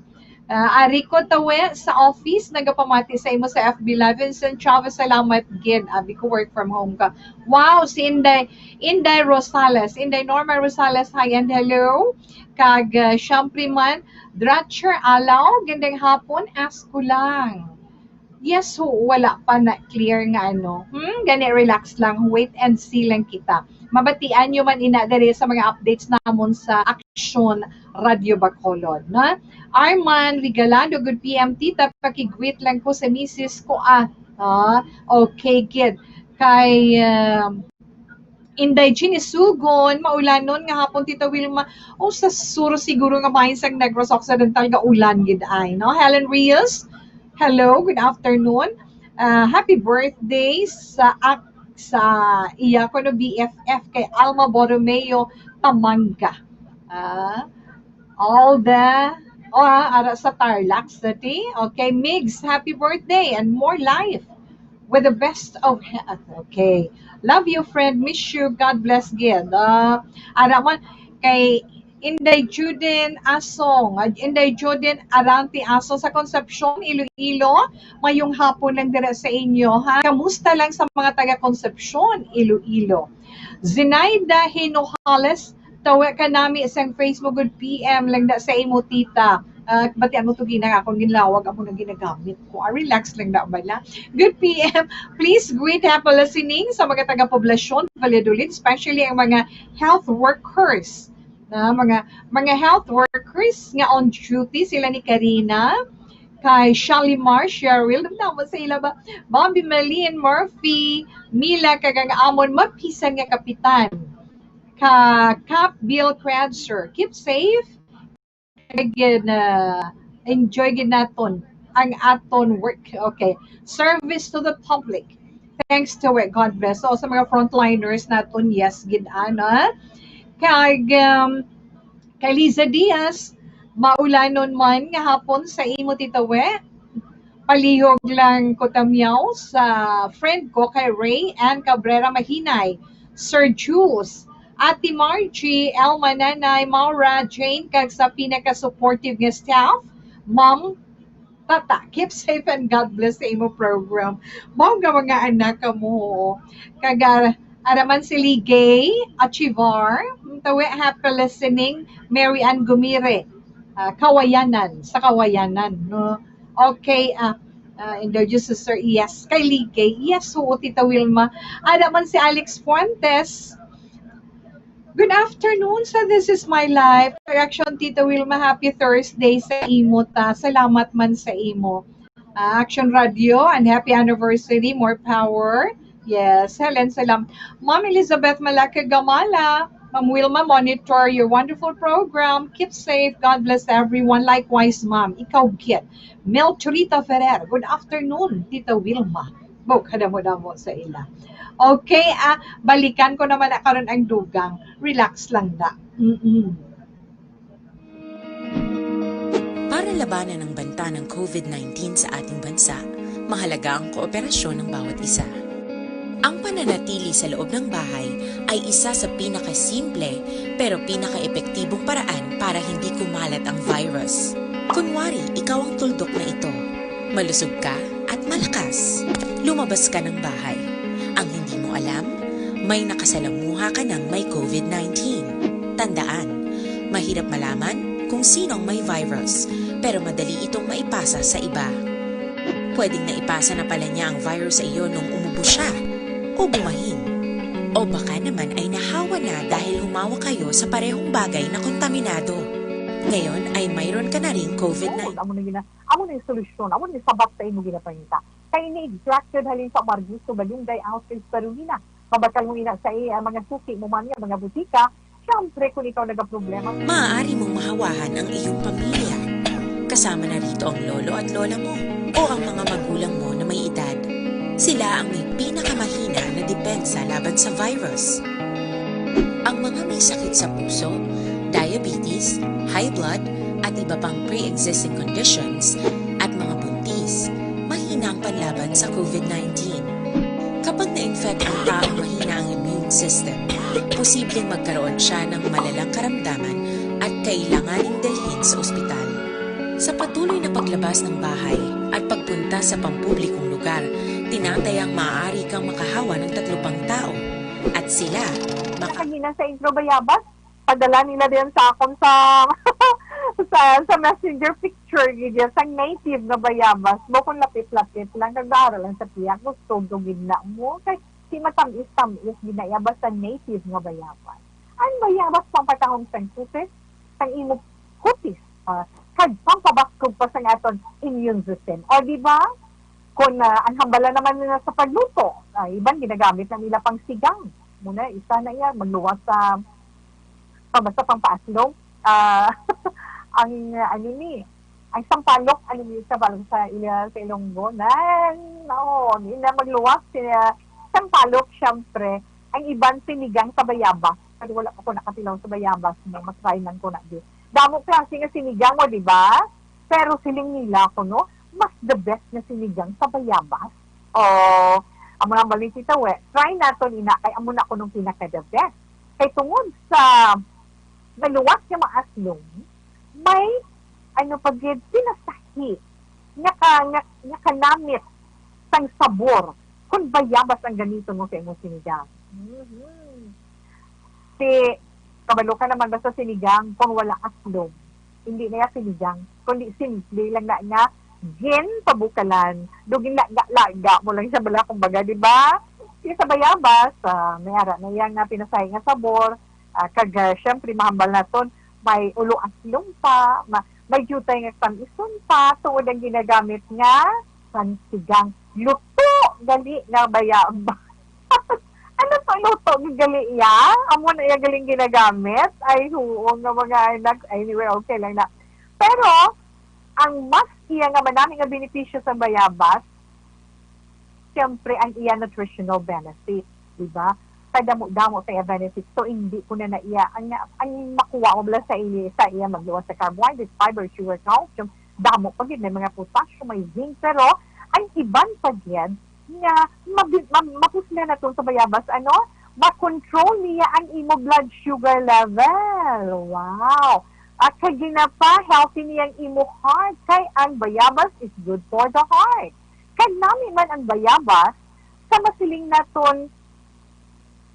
Uh, ari ko tawe sa office, nagapamati sa imo sa F B Live. Vincent Chavez, salamat gid. Abi ko work from home ka. Wow, si Inday, Inday Rosales, Inday Norma Rosales, hi and hello. Kag uh, syempre man, Dratcher Alaw, gandang hapon, ask ko lang. Yes ho, wala pa na clear nga ano. Hmm, gani, relax lang, wait and see lang kita. Mabatian nyo man ina diri sa mga updates namon sa Aksyon Radio Bacolod, na? Arman Regalado, good P M, tita, pakigwit lang ko sa misis ko, ah. Ah, okay, kid. Kay um, Inday Jeannie Sugon, maulanon nga hapon, Tita Wilma. O, sa sur siguro nga bahin sang Negros Occidental, gaulan gid ay, no? Helen Rios, hello, good afternoon. Uh, happy birthday sa ak sa iya ko no B F F kay Alma Borromeo Tamanga. Uh, all the oh, ah, ara sa Tarlac City. Okay, Migs, happy birthday and more life with the best of health. Okay. Love you, friend. Miss you. God bless gid. Uh, ara man kay Inday Juden Asong, uh, Inday Juden Aranti Asong sa Concepcion, Iloilo. Mayong hapon lang dira sa inyo, ha? Kamusta lang sa mga taga Concepcion, Iloilo? Zinaida Hinojales, tawe ka nami sang Facebook, good P M lang da sa imo, tita. Uh, batian mo to ginang akong ginlawag, amo na ginagamit ko. Ah, relax lang da bala. Good P M. Please greet, happy listening sa mga taga-poblasyon Valladolid, especially ang mga health workers. Na mga mga health workers nga on duty sila ni Karina, kay Shalimar, Cheryl, damdaman sa ila ba? Bobby Malin, Murphy, Mila, kag ang amon mapisan nga kapitan ka Cap Bill Cranzer. Keep safe. Again, uh, enjoy gid naton ang aton work. Okay. Service to the public. Thanks to it. God bless. So, sa mga frontliners naton, yes, gid ana. Kag um, kay Liza Diaz, maulanon man nga hapon sa imo, Tita We. Palihog lang ko tamyaw sa friend ko kay Ray Ann Cabrera Mahinay, Sir Jules, Ate Margie, Elma, Nanay, Maura, Jane, kag sa pinaka-supportive nga staff, Ma'am Tata. Keep safe and God bless sa imo program. Mao nga mga anak ka mo. Kag, ah, ara man si Ligay Achivar, tawi, happy listening, Mary Ann Gumire, ah, Kawayanan, sa Kawayanan, no? Okay, ah, ah, Indoyo Sister, yes. Kay Ligay, yes, oo, Tita Wilma. Ara man si Alex Fuentes, "Good afternoon, sa This Is My Life." Correction, Tita Wilma, happy Thursday sa imo ta. Salamat man sa imo. Ah, Action Radio, and happy anniversary, more power. Yes, Helen, salam. Ma'am Elizabeth Malaka Gamala, Ma'am Wilma, monitor your wonderful program. Keep safe. God bless everyone. Likewise, Ma'am. Ikaw gid. Mel Churita Ferrer, good afternoon, Tita Wilma. Bok, kadamo-damo sa ila. Okay, ah, balikan ko naman na karon ang dugang. Relax lang da. Mm-mm. Para labanan ang banta ng covid nineteen sa ating bansa, mahalaga ang kooperasyon ng bawat isa. Ang pananatili sa loob ng bahay ay isa sa pinakasimple pero pinakaepektibong paraan para hindi kumalat ang virus. Kunwari, ikaw ang tuldok na ito. Malusog ka at malakas. Lumabas ka ng bahay. Ang hindi mo alam, may nakasalamuha ka ng may covid nineteen. Tandaan, mahirap malaman kung sino ang may virus, pero madali itong maipasa sa iba. Pwedeng naipasa na pala niya ang virus sa iyo nung umubo siya o bumahin. O baka naman ay nahawa na dahil humawak kayo sa parehong bagay na kontaminado. Ngayon ay mayroon ka na ring covid nineteen. Amo na gina-, amo na yung solusyon, amo na yung sabat sa imo ginapangita. Kay ini extracted halin sa Amarguso, Balungay, Autis, Carolina. Mabakal mo ina sa iya ang mga suki mo man nga mga butika. Siyempre, kung ikaw nagaproblema. Maaari mong mahawahan ang iyong pamilya. Kasama na rito ang lolo at lola mo o ang mga magulang mo na may edad. Sila ang may pinakamahina na depensa laban sa virus. Ang mga may sakit sa puso, diabetes, high blood, at iba pang pre-existing conditions, at mga buntis, mahina ang panlaban sa covid nineteen. Kapag na-infect ang taong mahina ang immune system, posibleng magkaroon siya ng malalang karamdaman at kailanganing dalhin sa ospital. Sa patuloy na paglabas ng bahay at pagpunta sa pampublikong lugar, tinatayang maaari kang makahawa ng tatlo pang tao, at sila maka- Kanina sa intro, bayabas, padala nila din sa akon sa, sa, sa messenger picture, gid yan, sang native nga bayabas. Mo kung lapit-lapit lang, kag naara lang sa tiyak, gusto ko gid na mo. Kay si matamis-tamis, gid na iya, basta native nga bayabas. Ang bayabas, pampatahom sang kutis, sang imo kutis, ah, kag pampabaskog pa sang aton immune system. O, di ba? Kung, ah, ang hambala naman nila sa pagluto, ah, iban ginagamit na nila pang sigang. Muna, isa na iya, magluwas sa, ah, basta pampaaslong. Ah, ang, ah, ano ni, ang sampalok, ano ni, sa bal-, sa ila, sa Ilonggo, na, oo, nila magluwas, sila, sampalok, syempre, ang iban sinigang sa bayabas. Pero wala pa ko nakatilaw sa bayabas mo, mas try lang ko na di. Damo klase nga sinigang mo, di ba? Pero siling nila ko, no, mas the best nga sinigang sa bayabas. O, amo na bali, Tita We, try naton ina, kay amo na ko nung pinaka the best. Kay tungod sa maluwas nga maaslong, may, ano pa gid, pinasahi nga ka-, nga, nga kanamit sang sabor kung bayabas ang gamiton mo sa imong sinigang. Mhm. Si, kabalo ka naman, basta sinigang, kung wala aslom, hindi na iya sinigang, kundi simple lang na nga ginpabukalan, do ginlaga-laga mo lang siya bala, kumbaga, di ba? Yung sa bayabas, ah, may ara na iya nga pinasahi nga sabor, ah, kag, ah, syempre, mahambal naton, may ulo aslom pa, ma-, may jutay nga tamison pa, tungod ang ginagamit nga pansigang. Luto gali nga bayabas. Ano to, luto gali iya? Amo na iya galing ginagamit? Ay, huo nga mga anak. Anyway, okay lang na. Pero, ang mas iya nga manami nga benepisyo sa bayabas, siyempre, ang iya nutritional benefit, di ba? Kadamo-damo sa iya benefit. So, hindi ko na na iya, ang, ang makuha mo bala sa iya, sa iya magluwas sa carbohydrates, fiber, sugar, calcium, damo pa gid may mga potassium, may zinc, pero ang iban pa gid nga mabi- ma- mapuslanan naton sa bayabas, ano, ma-control niya ang imo blood sugar level. Wow! At kay ginapa-healthy niya ang imo heart, kay ang bayabas is good for the heart. Kag nami man ang bayabas, sa masiling naton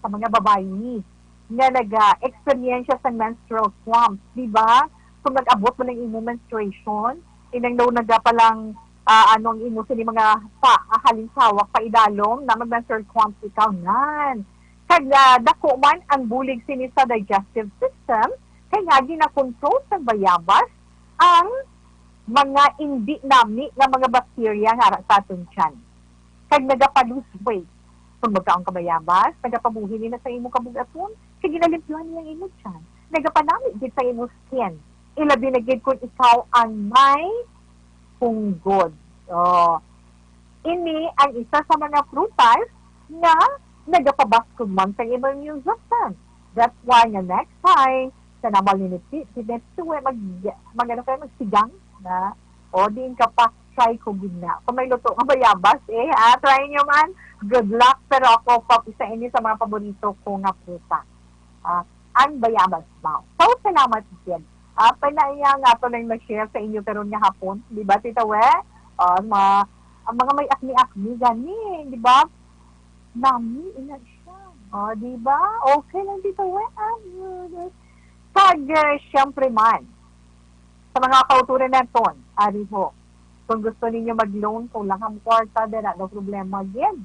sa mga babayi nga naga-eksperyensya sa menstrual cramps, di ba? Kung nag-abot mo ng imo menstruation, inang daw naga palang, ah, ano ang imo sini mga pa, ah, halinsawak pa idalom na mag-menstrual cramps ikaw nan. Kag, ah, dako man ang bulig sini sa digestive system, kay nga gina-control sa bayabas ang mga indi nami nga mga bakterya nga ara sa aton tiyan. Kag nagapa-lose weight. Kung magkaon ka bayabas, nagapabuhi nila sa imo kabug-aton, kag ginalimpyuhan niya ang imo tiyan. Nagapanami gid sa imo skin. Ilabi na gid kung ikaw ang may punggod. Oh. Ini ang isa sa mga prutas nga nagapabaskog man sa imo immune system. That's why nga next time, sa namal ni Nitsi, si Nitsi, we, mag, mag, ano kayo, magsigang na. O, diin ka pa, try ko gid na. Kung may luto nga bayabas, eh, ah, try nyo man. Good luck, pero ako, pa, isa ini sa mga paborito ko nga prutas. Ah, ang bayabas ba? So, salamat, Jen. Ah, pa na iya nga ato lang ma-share sa inyo karon nga hapon, di ba, Tita We? Ah, ma, ang mga may acne-acne gani, di ba? Nami ina siya. Ah, di ba? Okay lang, Tita We. Ah, mm. Kag, eh, syempre man, sa mga kauturan naton, ari ho, kung gusto ninyo mag-loan, kung lang ang kwarta, dala, no problema, gid.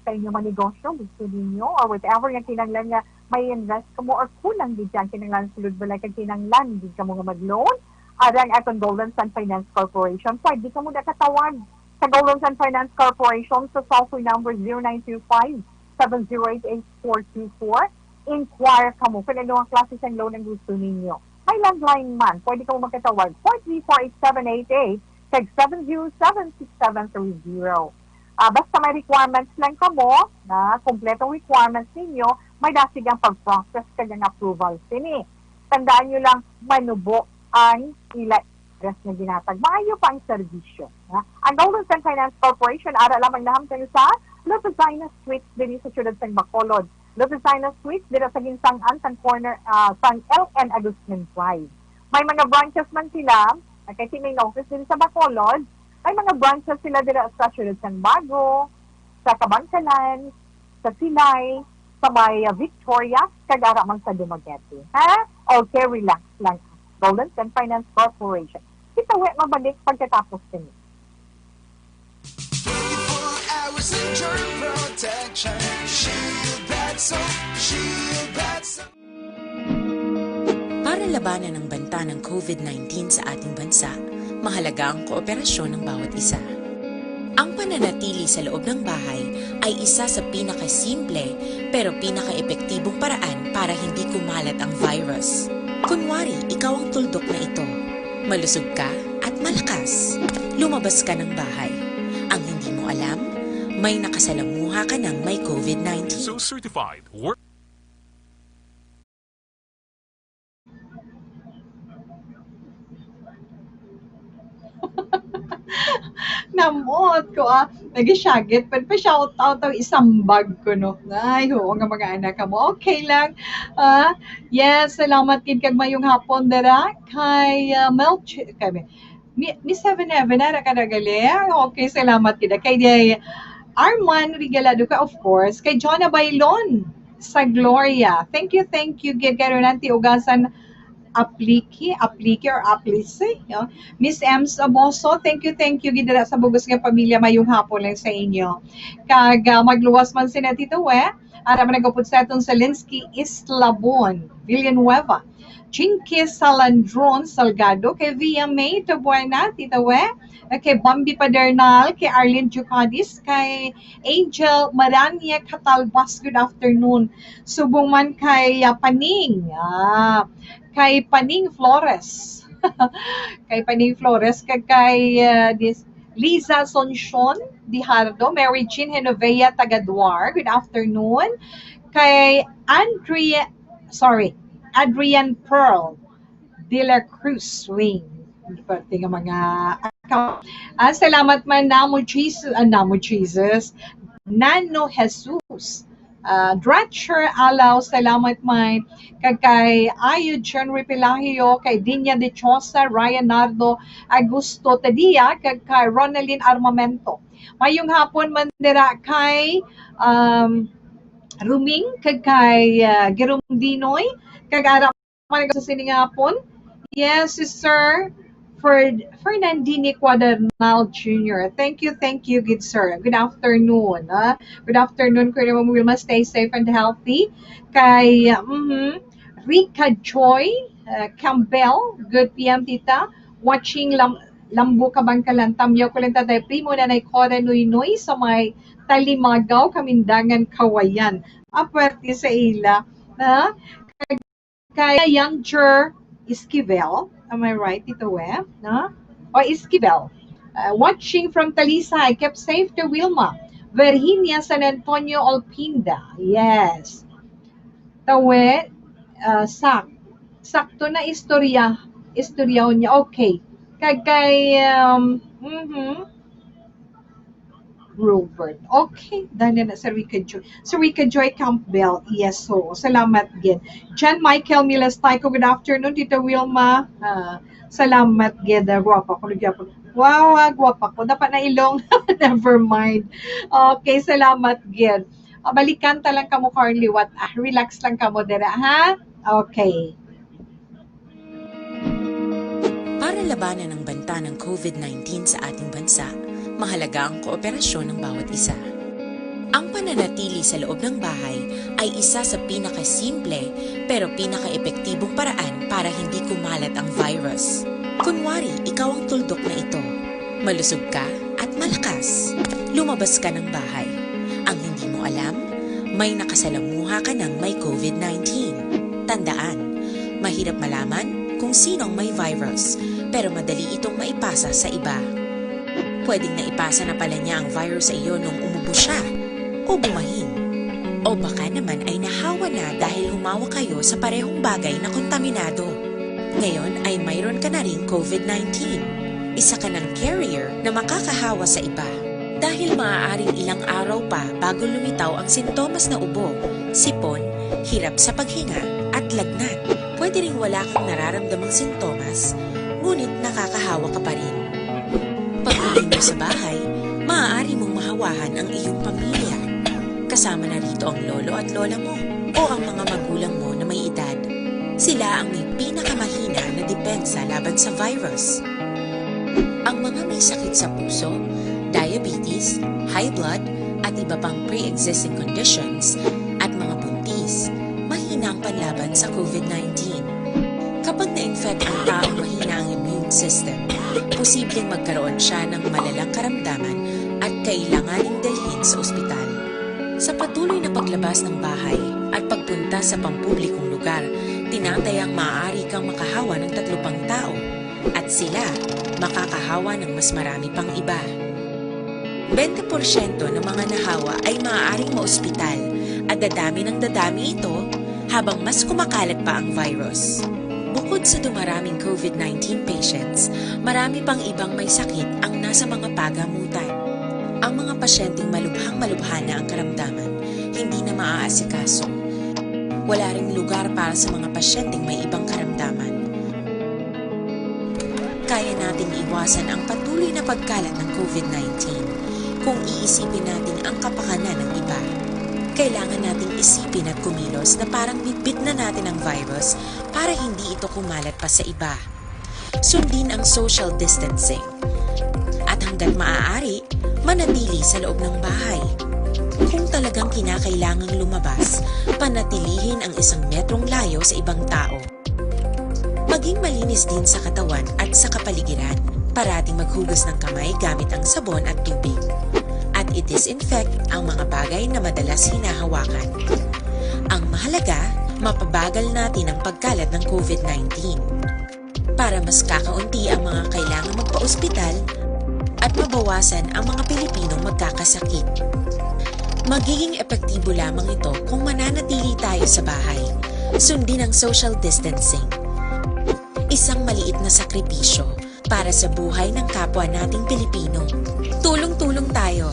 Sa inyo man negosyo, gusto ninyo, or whatever nga kinahanglan nga may invest kamo or kulang gid ang kinahanglan sulod balay kag kinahanglan gid kamo nga mag-loan, ara ang aton Golden Sun Finance Corporation. Pwede kamo na katawag sa Golden Sun Finance Corporation sa toll-free number zero nine two five, seven zero eight, eight four two four. Inquire kamo kung ano ang klase sang loan ang gusto ninyo. May landline man, pwede kamo magkatawag four three four eight seven eight eight kag seven zero seven six seven three zero. Ah, basta may requirements lang kamo, na kompletong requirements ninyo, may dasig ang pag-process kag ang approval sini. Tandaan nyo lang, manubo ang ila address nga ginatag. Maayo pa ang serbisyo, ha? Ang Golden Sun Finance Corporation ara lamang nahamtang sa Lopezina Suites diri sa siyudad sang Bacolod. Lopezina Suites dira sa ginsangan sang corner, ah, sang L N Agustin Drive. May mga branches man sila, ah, kay may office diri sa Bacolod. May mga branches sila dira sa siyudad sang Bago, sa Kabankalan, sa Silay, sa may, ah, Victoria, kag ara man sa Dumaguete. Ha? Okay, relax lang. Golden Sun Finance Corporation. Kita we mabalik pagkatapos kini. Twenty-four hours of germ protection. Shield Bath Soap, Shield Bath Soap. Para labanan ang banta ng COVID nineteen sa ating bansa, mahalaga ang kooperasyon ng bawat isa. Ang pananatili sa loob ng bahay ay isa sa pinakasimple pero pinakaepektibong paraan para hindi kumalat ang virus. Kunwari, ikaw ang tuldok na ito. Malusog ka at malakas. Lumabas ka ng bahay. Ang hindi mo alam, may nakasalamuha ka ng may COVID nineteen. So certified. Work Namot ko, ah. Nagisyagit. Pwede pa shout out ang isambag ko, no? Ay, oo nga mga anak mo. Okay lang. Ah, yes, salamat gid kag mayong hapon dira kay, ah, Melch-, kay Mi-, Miss Heaven Heaven, ara ka na gali? Okay, salamat gid. Kay day Arman Regalado ka, of course. Kay Jonah Bailon sa Gloria. Thank you, thank you gid kay Renante Ugasan Apliki, Apliki or Aplisi, no? Miss Ems Aboso, thank you, thank you gid dira sa bugos nga pamilya, mayong hapon lang sa inyo. Kag, ah, magluwas man sina Tito We, ara man nagupod sa aton Zelinsky Islabon, Villanueva, Chinky Salandron Salgado, kay Via May Tabuena, Tito We, kay Bambi Padernal, kay Arlene Jucadis, kay Angel Marania Catalbas, good afternoon. Subong man kay, ah, Paning, ah, kay Paning Flores. Kay Paning Flores, kag kay, ah, dis-, Liza Sonsion Dijardo, Mary Jean Genovea Tagaduar, good afternoon. Kay Andrea, sorry, Adrian Pearl de la Cruz Wing. parte nga mga account. Ah, salamat man, Namo Jesus, ah, Namo Jesus. Nano Jesus. Ah, Dratcher Alaw, salamat man. Kag kay Ayo John Repelagio, kay Dinya Dichosa, Ryan Nardo, Augusto Tadia, kag kay Ronaldin Armamento. Mayong hapon man dira kay, um, Ruming, kag kay, ah, Jerome Dinoy, kag ara man sa sini nga hapon. Yes, si Sir Fer-, Fernandini Cuadernal Junior. Thank you, thank you, good sir. Good afternoon, ah. Good afternoon, Kuya Ma'am Wilma. Stay safe and healthy. Kay, mhm, Rica Joy, ah, Campbell, good P M, tita. Watching Lam-, Lambo Kabangkalan. Tamyaw ko lang, Tatay Primo, Nanay Cora Noynoy sa may Talimagaw, Kamindangan, Kawayan. Apwerte sa ila. Ha? Kay Young Jer Esquivel. Am I right, Tito Web? No? O Esquivel. Uh, watching from Talisay. Keep safe, to Wilma. Virginia San Antonio Olpinda. Yes. Tawe, uh, sak-, sakto na istorya, istorya niya. Okay. Kag kay, um, mhm. Robert. Okay, dali na, Sir Rica Joy. Sir Rica Joy Campbell, yes, so, salamat gid. John Michael Miles Taiko, good afternoon, Tita Wilma. Ah, salamat gid. Ah, guwapa ko, lagi ako. Wow, ah, guwapa ko. Dapat na ilong. Never mind. Okay, salamat gid. Ah, balikan ta lang kamo karon liwat. Ah, relax lang kamo dira, ha? Okay. Para labanan ang banta ng COVID nineteen sa ating bansa, mahalaga ang kooperasyon ng bawat isa. Ang pananatili sa loob ng bahay ay isa sa pinakasimple pero pinakaepektibong paraan para hindi kumalat ang virus. Kunwari, ikaw ang tuldok na ito. Malusog ka at malakas. Lumabas ka ng bahay. Ang hindi mo alam, may nakasalamuha ka ng may COVID nineteen. Tandaan, mahirap malaman kung sino ang may virus, pero madali itong maipasa sa iba. Pwedeng naipasa na pala niya ang virus sa iyo nung umubo siya o bumahin. O baka naman ay nahawa na dahil humawak kayo sa parehong bagay na kontaminado. Ngayon ay mayroon ka na ring COVID nineteen. Isa ka ng carrier na makakahawa sa iba. Dahil maaaring ilang araw pa bago lumitaw ang sintomas na ubo, sipon, hirap sa paghinga, at lagnat. Pwede ring wala kang nararamdamang sintomas, ngunit nakakahawa ka pa rin. Pag-uwi mo sa bahay, maaari mong mahawahan ang iyong pamilya. Kasama na rito ang lolo at lola mo o ang mga magulang mo na may edad. Sila ang may pinakamahina na depensa laban sa virus. Ang mga may sakit sa puso, diabetes, high blood, at iba pang pre-existing conditions, at mga buntis, mahina ang panlaban sa COVID nineteen. Kapag na-infect ang taong mahina ang immune system, posibleng magkaroon siya ng malalang karamdaman at kailanganing dalhin sa ospital. Sa patuloy na paglabas ng bahay at pagpunta sa pampublikong lugar, tinatayang maaari kang makahawa ng tatlo pang tao at sila makakahawa ng mas marami pang iba. Bente porsyento ng mga nahawa ay maaaring maospital at dadami ng dadami ito habang mas kumakalat pa ang virus. Bukod sa dumaraming COVID nineteen patients, marami pang ibang may sakit ang nasa mga pagamutan. Ang mga pasyenteng malubhang-malubha na ang karamdaman, hindi na maaasikaso. Wala ring lugar para sa mga pasyenteng may ibang karamdaman. Kaya nating iwasan ang patuloy na pagkalat ng COVID nineteen kung iisipin natin ang kapakanan ng iba. Kailangan nating isipin at kumilos na parang bitbit na natin ang virus para hindi ito kumalat pa sa iba. Sundin ang social distancing. At hanggat maaari, manatili sa loob ng bahay. Kung talagang kinakailangang lumabas, panatilihin ang isang metrong layo sa ibang tao. Maging malinis din sa katawan at sa kapaligiran. Parating maghugas ng kamay gamit ang sabon at tubig. At i-disinfect ang mga bagay na madalas hinahawakan. Ang mahalaga, mapabagal natin ang pagkalat ng COVID nineteen. Para mas kakaunti ang mga kailangang magpaospital at mabawasan ang mga Pilipinong magkakasakit. Magiging epektibo lamang ito kung mananatili tayo sa bahay. Sundin ang social distancing. Isang maliit na sakripisyo, para sa buhay ng kapwa nating Pilipino. Tulong-tulong tayo.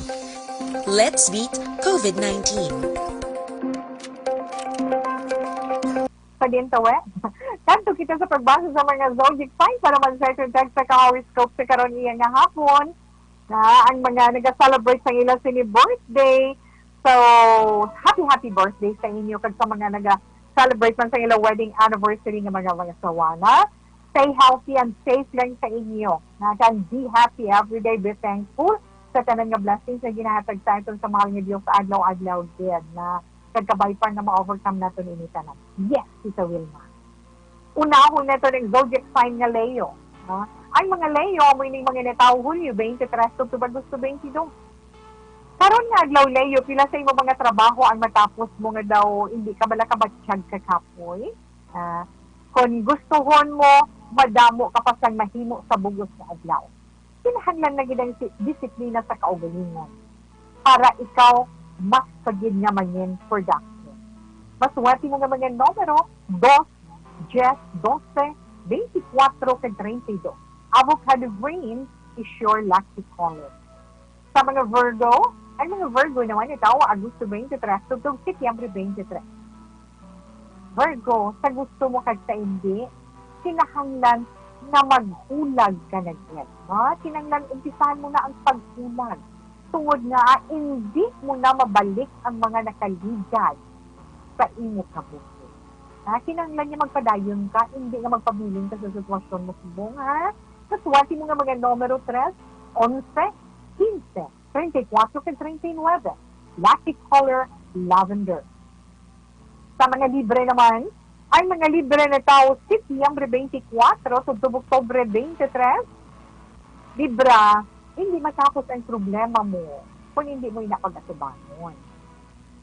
Let's beat COVID nineteen. Pagintawet. Kadto kita sa pagbasa sa mga zodiac sign para man sa aton tag sa ka-horoscope sa karon iya nga hapon. Na ang mga nag-celebrate sa ila sini birthday. So, happy, happy birthday sa inyo kag sa mga nag-celebrate man sa ila wedding anniversary nga mga, mga sawana. Stay healthy and safe lang sa inyo. Na kag be happy every day, be thankful sa tanan nga blessings nga ginahatag sa aton sa mahal nga Dios sa adlaw-adlaw gid na kag kabay pa nga ma-overcome naton ini tanan. Yes, Tita Wilma. Unahon naton ang zodiac sign nga Leo. Ha? Ang mga Leo amo ining mga natawo Hulyo twenty-three tubtob Agosto twenty-two. Karon nga adlaw, Leo, pila sa imo mga trabaho ang matapos mo nga daw hindi ka bala kabatyag ka kapoy? Ah, kon gustuhon mo, madamo ka pa sang mahimo sa bug-os nga adlaw. Kinahanglan na gid ang si-, disiplina sa kaugalingon para ikaw mas pa gid nga mangin productive. Masuwerte mo nga mga numero, dos, diyes, dose, beintikwatro, kag treinta y dos. Avocado green is your lucky color. Sa mga Virgo, ang mga Virgo naman itawo Agosto twenty-three tubtob Setyembre twenty-three. Virgo, sa gusto mo kag sa hindi, kinahanglan nga maghulag ka na gid, no? Kinahanglan umpisahan mo na ang paghulag, tungod nga hindi mo na mabalik ang mga nakaligad sa imo kabuhi. Ha? Kinahanglan nga magpadayon ka, hindi nga magpabilin ka sa sitwasyon mo subong, ha? Kasuwerte mo nga mga numero tres, onse, quince, treinta y cuatro, kag treinta y nueve. Lucky color, lavender. Sa mga Libre naman, ang mga Libre natawo Setyembre twenty-four tubtob Oktubre twenty-three, Libra, hindi matapos ang problema mo kung hindi mo ina pag-atubangon.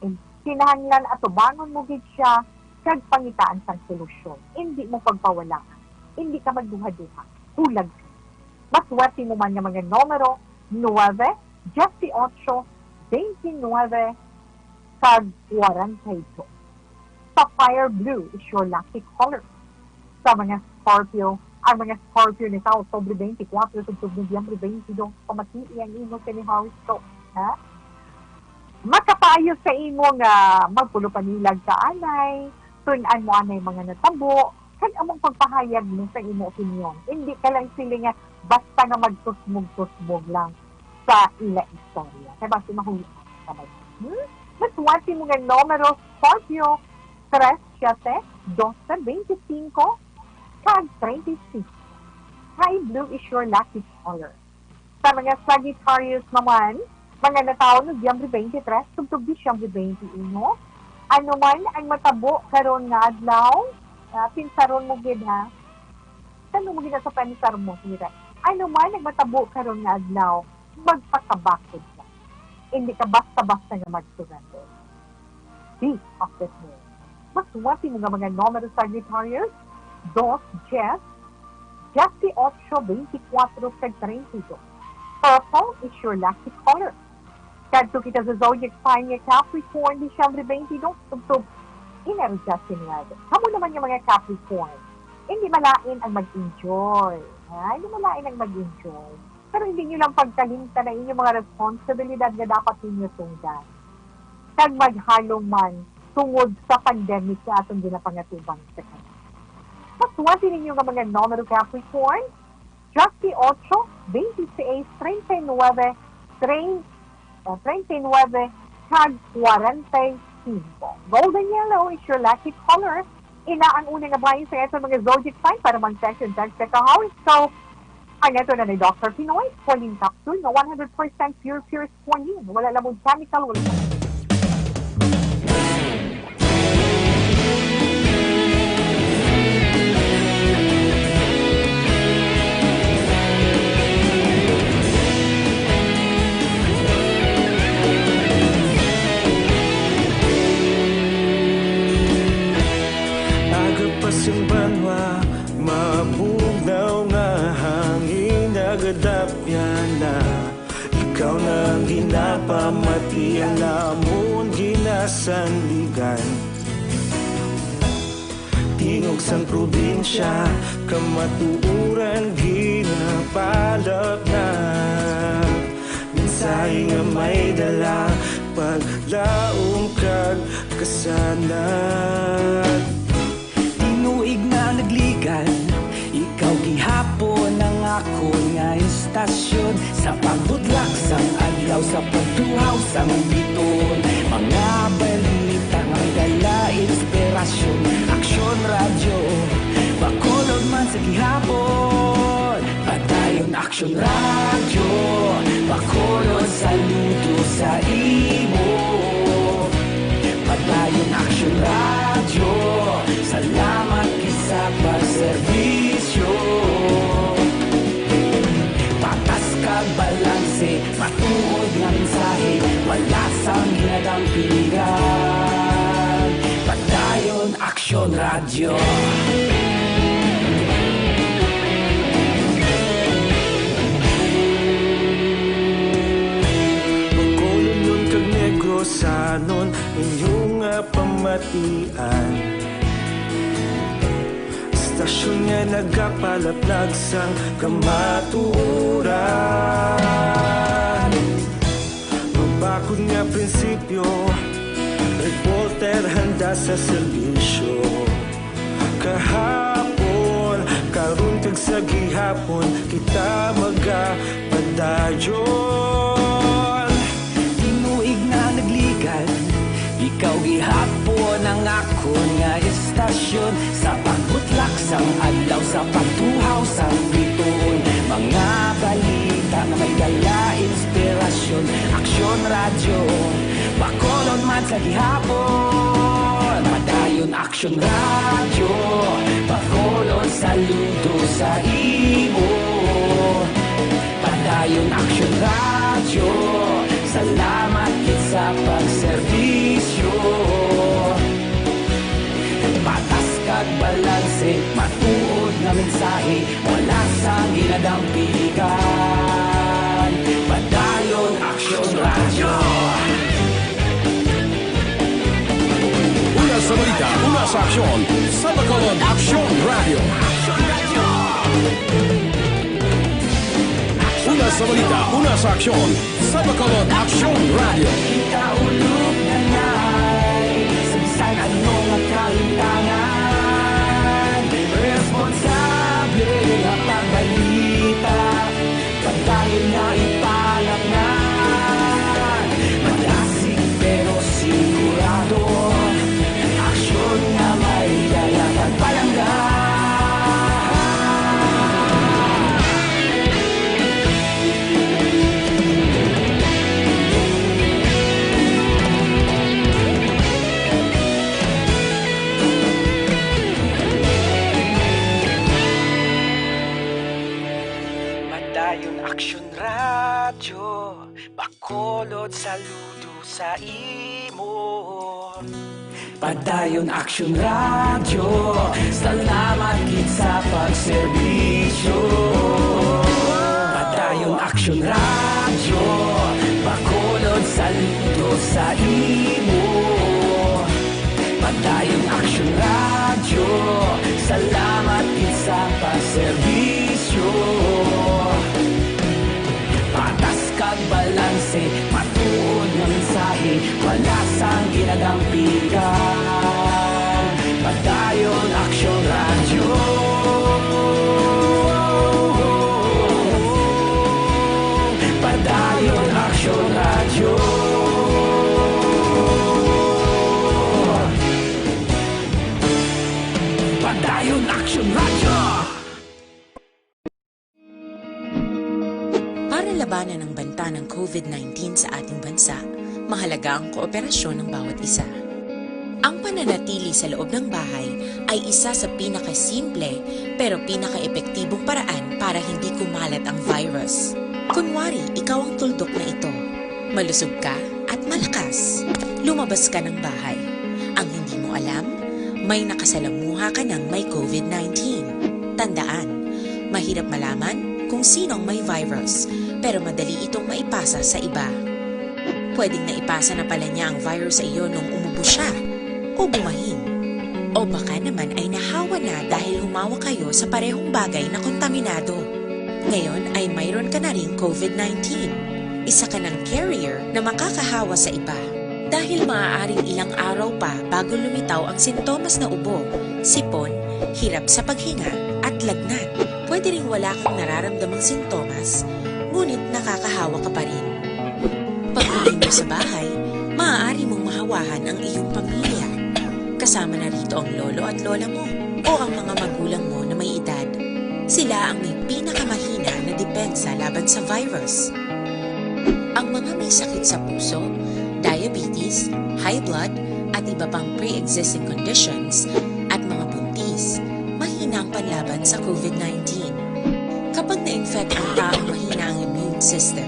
And kinahanglan atubangon mo gid siya kag pangitaan sang solusyon. Hindi mo pagpawalaan. Hindi ka magduha-duha. Hulag ka. Maswerte mo man nga mga numero, nuebe, dieciocho, veintinueve, kag kwarenta y dos. Sapphire blue is your lucky color. Sa mga Scorpio, ang mga Scorpio ni sa Oktubre twenty-four tubtob Nobyembre twenty-two, pamati ang imo sini horoscope, ha? Makapaayo sa imo nga magpulo panilag ka anay, tun-an mo anay mga natabo, kag among pagpahayag mo sa imo opinyon. Hindi ka lang sila nga basta nga magtusmog-tusmog lang sa ila istorya. Kay basi mahulaan ka ba? Hmm? Maswerte mo nga numero, Scorpio, tres, siete, dose, veinticinco, kag treinta y cinco. Sky blue is your lucky color. Sa mga Sagittarius naman, mga natawo Nobyembre twenty-three tubtob Disyembre twenty-uno, ano man ang matabo karon nga adlaw, ah, pinsaron mo gid, ha? Ano mo gid sa panisar mo, sira? Ano man ang matabo karon nga adlaw, magpakabakod ka. Hindi ka basta-basta nga mag-surrender. Be positive. Maswerte mo nga mga numero, Sagittarius, dos, diyes, dieciocho, veinticuatro, kag treinta y dos. Purple is your lucky color. Kadto kita sa zodiac sign nga Capricorn, Disyembre twenty-two, tubtob Enero diecinuebe. Kamo naman nga mga Capricorn, hindi malain ang mag-enjoy. Ha? Hindi malain ang mag-enjoy. Pero hindi nyo lang pagkalimtan ang inyong mga responsibilidad nga dapat ninyo tungdan, kag maghalong man tungod sa pandemic nga atong ginapangatubang sa kanya. Maswerte ninyo nga mga numero, Capricorn, dieciocho, veintiséis, treinta y nueve, trein-, ah, treinta y nueve, kag kwarenta y cinco. Golden yellow is your lucky color. Ina ang una nga bahin sa aton mga zodiac sign para mag-session tag sa ka-horoscope. Ang ato na ni Doctor Pinoy, Pauline Capsule, nga one hundred percent pure, pure Kuan yun, wala lamang chemical, wala. Aga pa sing banwa, mabugnaw nga hangin, nagadapyan na. Ikaw na ang ginapamati, ang amon ginasandigan. Di Tingog sang probinsya, kamatuoran ginapalapnag. Mensahe nga may dala, paglaom kag kasanag. Tinuig na nagligan, ikaw gihapon ang akon nga istasyon. Sa pagbudlak sang adlaw, sa pagtuhaw sang bituon, mga balita nga may dala inspirasyon. Aksyon Radyo, Bacolod man sa gihapon. Padayon Aksyon Radyo, Bacolod, saludo sa imo. Padayon Aksyon Radyo, salamat gid sa pagserbisyo. Patas kag balanse, matuod nga mensahe, wala sang ginadampigan. Padayon Aksyon Radyo. Bacolodnon kag Negrosanon, inyo nga pamatian. Istasyon nga nagapalaplag sang kamatuoran. Mabakod nga prinsipyo, reporter handa sa serbisyo. Kahapon, karon kag sa gihapon, kita magapadayon. Tinuig na nagligan, ikaw gihapon ang akon nga istasyon. Sa pagbutlak sang adlaw, sa pagtuhaw sang bituon, mga balita nga may dala inspirasyon. Aksyon Radyo, Bacolod man sa gihapon. Padayon Aksyon Radyo, Bacolod, saludo sa imo. Padayon Aksyon Radyo, salamat gid sa pagserbisyo. Patas kag balanse, matuod nga mensahe, wala sang ginadampigan. Padayon Aksyon Radyo. Una sa balita, una sa aksyon, sa Bacolod Aksyon Radyo. Una sa balita, una sa aksyon, sa Bacolod Aksyon Radyo. Kita ulog na nay, sa bisan ano nga kalimtangan, responsable nga pagbalita. Padayon nga ipalapngan, madasig pero sigurado. Aksyon nga may dala pagpalangga. Padayon Aksyon Radyo, Bacolod, saludo sa imo. Padayon Aksyon Radyo, salamat gid sa pagserbisyo. Padayon Aksyon Radyo, Bacolod, saludo sa imo. Padayon Aksyon Radyo, salamat gid sa pagserbisyo. Patas kag balanse, matuod nga mensahe, wala sang ginadampigan. Padayon Aksyon Radyo. Padayon Aksyon Radyo. Padayon Aksyon Radyo. Para labanan ang banta ng COVID nineteen sa ating bansa, mahalaga ang kooperasyon ng bawat isa. Ang pananatili sa loob ng bahay ay isa sa pinakasimple pero pinakaepektibong paraan para hindi kumalat ang virus. Kunwari, ikaw ang tuldok na ito. Malusog ka at malakas. Lumabas ka ng bahay. Ang hindi mo alam, may nakasalamuha ka ng may COVID nineteen. Tandaan, mahirap malaman kung sino ang may virus, pero madali itong maipasa sa iba. Pwedeng naipasa na pala niya ang virus sa iyo nung umubo siya o bumahin. O baka naman ay nahawa na dahil humawa kayo sa parehong bagay na kontaminado. Ngayon ay mayroon ka na ring COVID nineteen. Isa ka ng carrier na makakahawa sa iba. Dahil maaaring ilang araw pa bago lumitaw ang sintomas na ubo, sipon, hirap sa paghinga, at lagnat. Pwede ring wala kang nararamdamang sintomas, ngunit nakakahawa ka pa rin. Pag-uwi mo sa bahay, maaari mong mahawahan ang iyong pamilya. Kasama na rito ang lolo at lola mo o ang mga magulang mo na may edad. Sila ang may pinakamahina na depensa laban sa virus. Ang mga may sakit sa puso, diabetes, high blood, at iba pang pre-existing conditions, at mga buntis, mahina ang panlaban sa COVID nineteen. Kapag na-infect ang taong mahina ang immune system,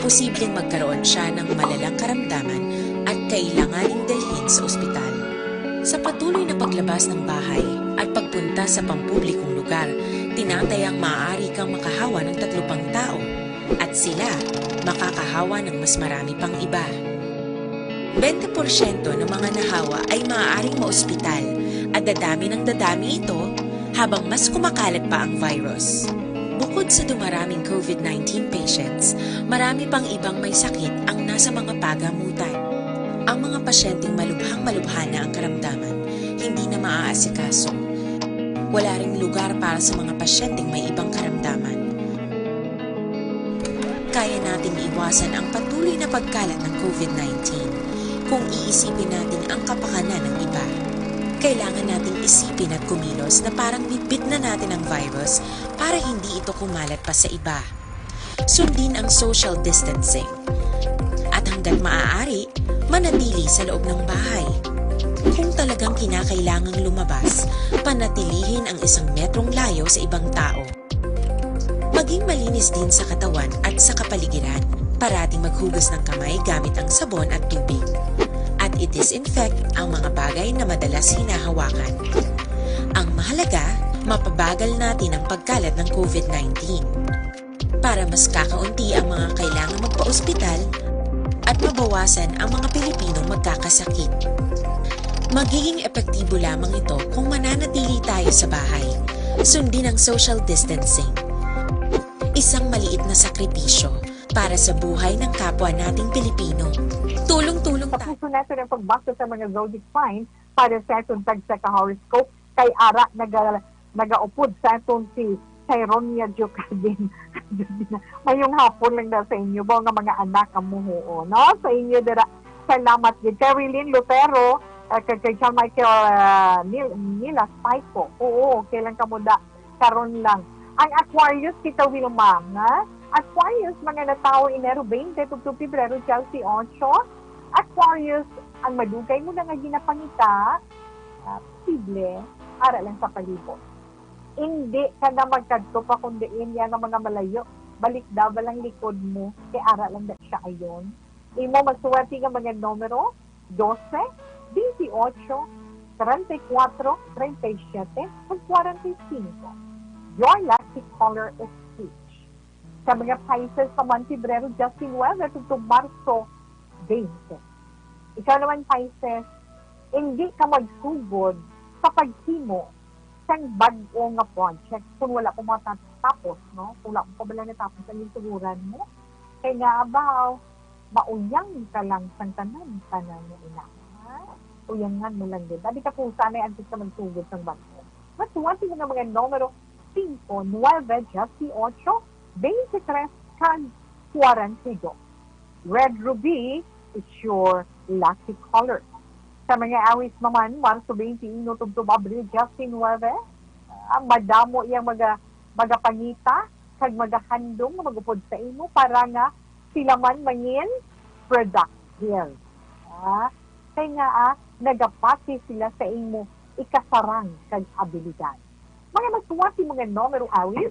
posibleng magkaroon siya ng malalang karamdaman at kailanganing dalhin sa ospital. Sa patuloy na paglabas ng bahay at pagpunta sa pampublikong lugar, tinatayang maaari kang makahawa ng tatlo pang tao at sila makakahawa ng mas marami pang iba. Bente porsyento ng mga nahawa ay maaaring maospital at dadami ng dadami ito habang mas kumakalat pa ang virus. Bukod sa dumaraming COVID nineteen patients, marami pang ibang may sakit ang nasa mga pagamutan. Ang mga pasyenteng malubhang-malubha na ang karamdaman, hindi na maaasikaso. Wala ring lugar para sa mga pasyenteng may ibang karamdaman. Kaya nating iwasan ang patuloy na pagkalat ng COVID nineteen kung iisipin natin ang kapakanan ng iba. Kailangan nating isipin at kumilos na parang bitbit na natin ang virus para hindi ito kumalat pa sa iba. Sundin ang social distancing. At hanggat maaari, manatili sa loob ng bahay. Kung talagang kinakailangang lumabas, panatilihin ang isang metrong layo sa ibang tao. Maging malinis din sa katawan at sa kapaligiran. Parating maghugas ng kamay gamit ang sabon at tubig. At i-disinfect ang mga bagay na madalas hinahawakan. Ang mahalaga, mapabagal natin ang pagkalat ng COVID nineteen. Para mas kakaunti ang mga kailangang magpa-ospital at mabawasan ang mga Pilipinong magkakasakit. Magiging epektibo lamang ito kung mananatili tayo sa bahay. Sundin ang social distancing. Isang maliit na sakripisyo para sa buhay ng kapwa nating Pilipino. Tulong-tulong tayo. Tapuson naton ang pagbasa sa mga zodiac signs para sa aton tagsa ka horoscope, kay ara naga-, nagaupod sa aton si Tyronia Diocardin. Mayong hapon lang na sa inyo, ba, nga mga anak ang muhuo, no? Sa inyo dira, salamat gid. Kay Rilin Lutero, ah, kay, kay John Michael, ah, Nil-, Nilas Paico. Oo, okay lang kamo da. Karon lang. Ang Aquarius, Tita Wilma, nga? Aquarius, mga natawo Enero twenty, tubtob Pebrero diyesyocho. Aquarius, ang madugay mo na nga ginapangita, ah, posible, ara lang sa palibot. Indi ka na magkadto pa kun diin niya nga mga malayo. Balik daw lang likod mo, kay ara lang da siya ayon. Imo maswerte nga mga numero, dose, bentiocho, treinta y cuatro, treinta y siete, ug cuarenta y cinco. Your lucky color is peach. Sa mga Pisces, pa man Pebrero diyesnuebe tubtob Marso twenty. Ikaw naman, Pisces, hindi ka magsugod sa paghimo sang bag-o nga project kung wala pa matatapos, no? Kung wala pa bala natapos ang ginsuguran mo. Kay nga, abaw, mauyang ka lang sang tanan-tanan nga ina. Ha? Uyangan mo lang gid. Abi ka kung sanay antes ka magsugod sang bag-o. Maswerte mo nga mga numero, singko, nuebe, diyesyocho, bente tres, kag kwarenta y dos. Red Ruby is your lucky color. Sa mga Awis naman, Marso twenty-one tubtob Abril diyesnuebe, ah, madamo iyang maga-, magapangita kag magahandom nga magupod sa imo para nga sila man mangin productive. Ah, kay nga, ah, nagapati sila sa imo ikasarang kag abilidad. Mga maswerte mga numero, Awis,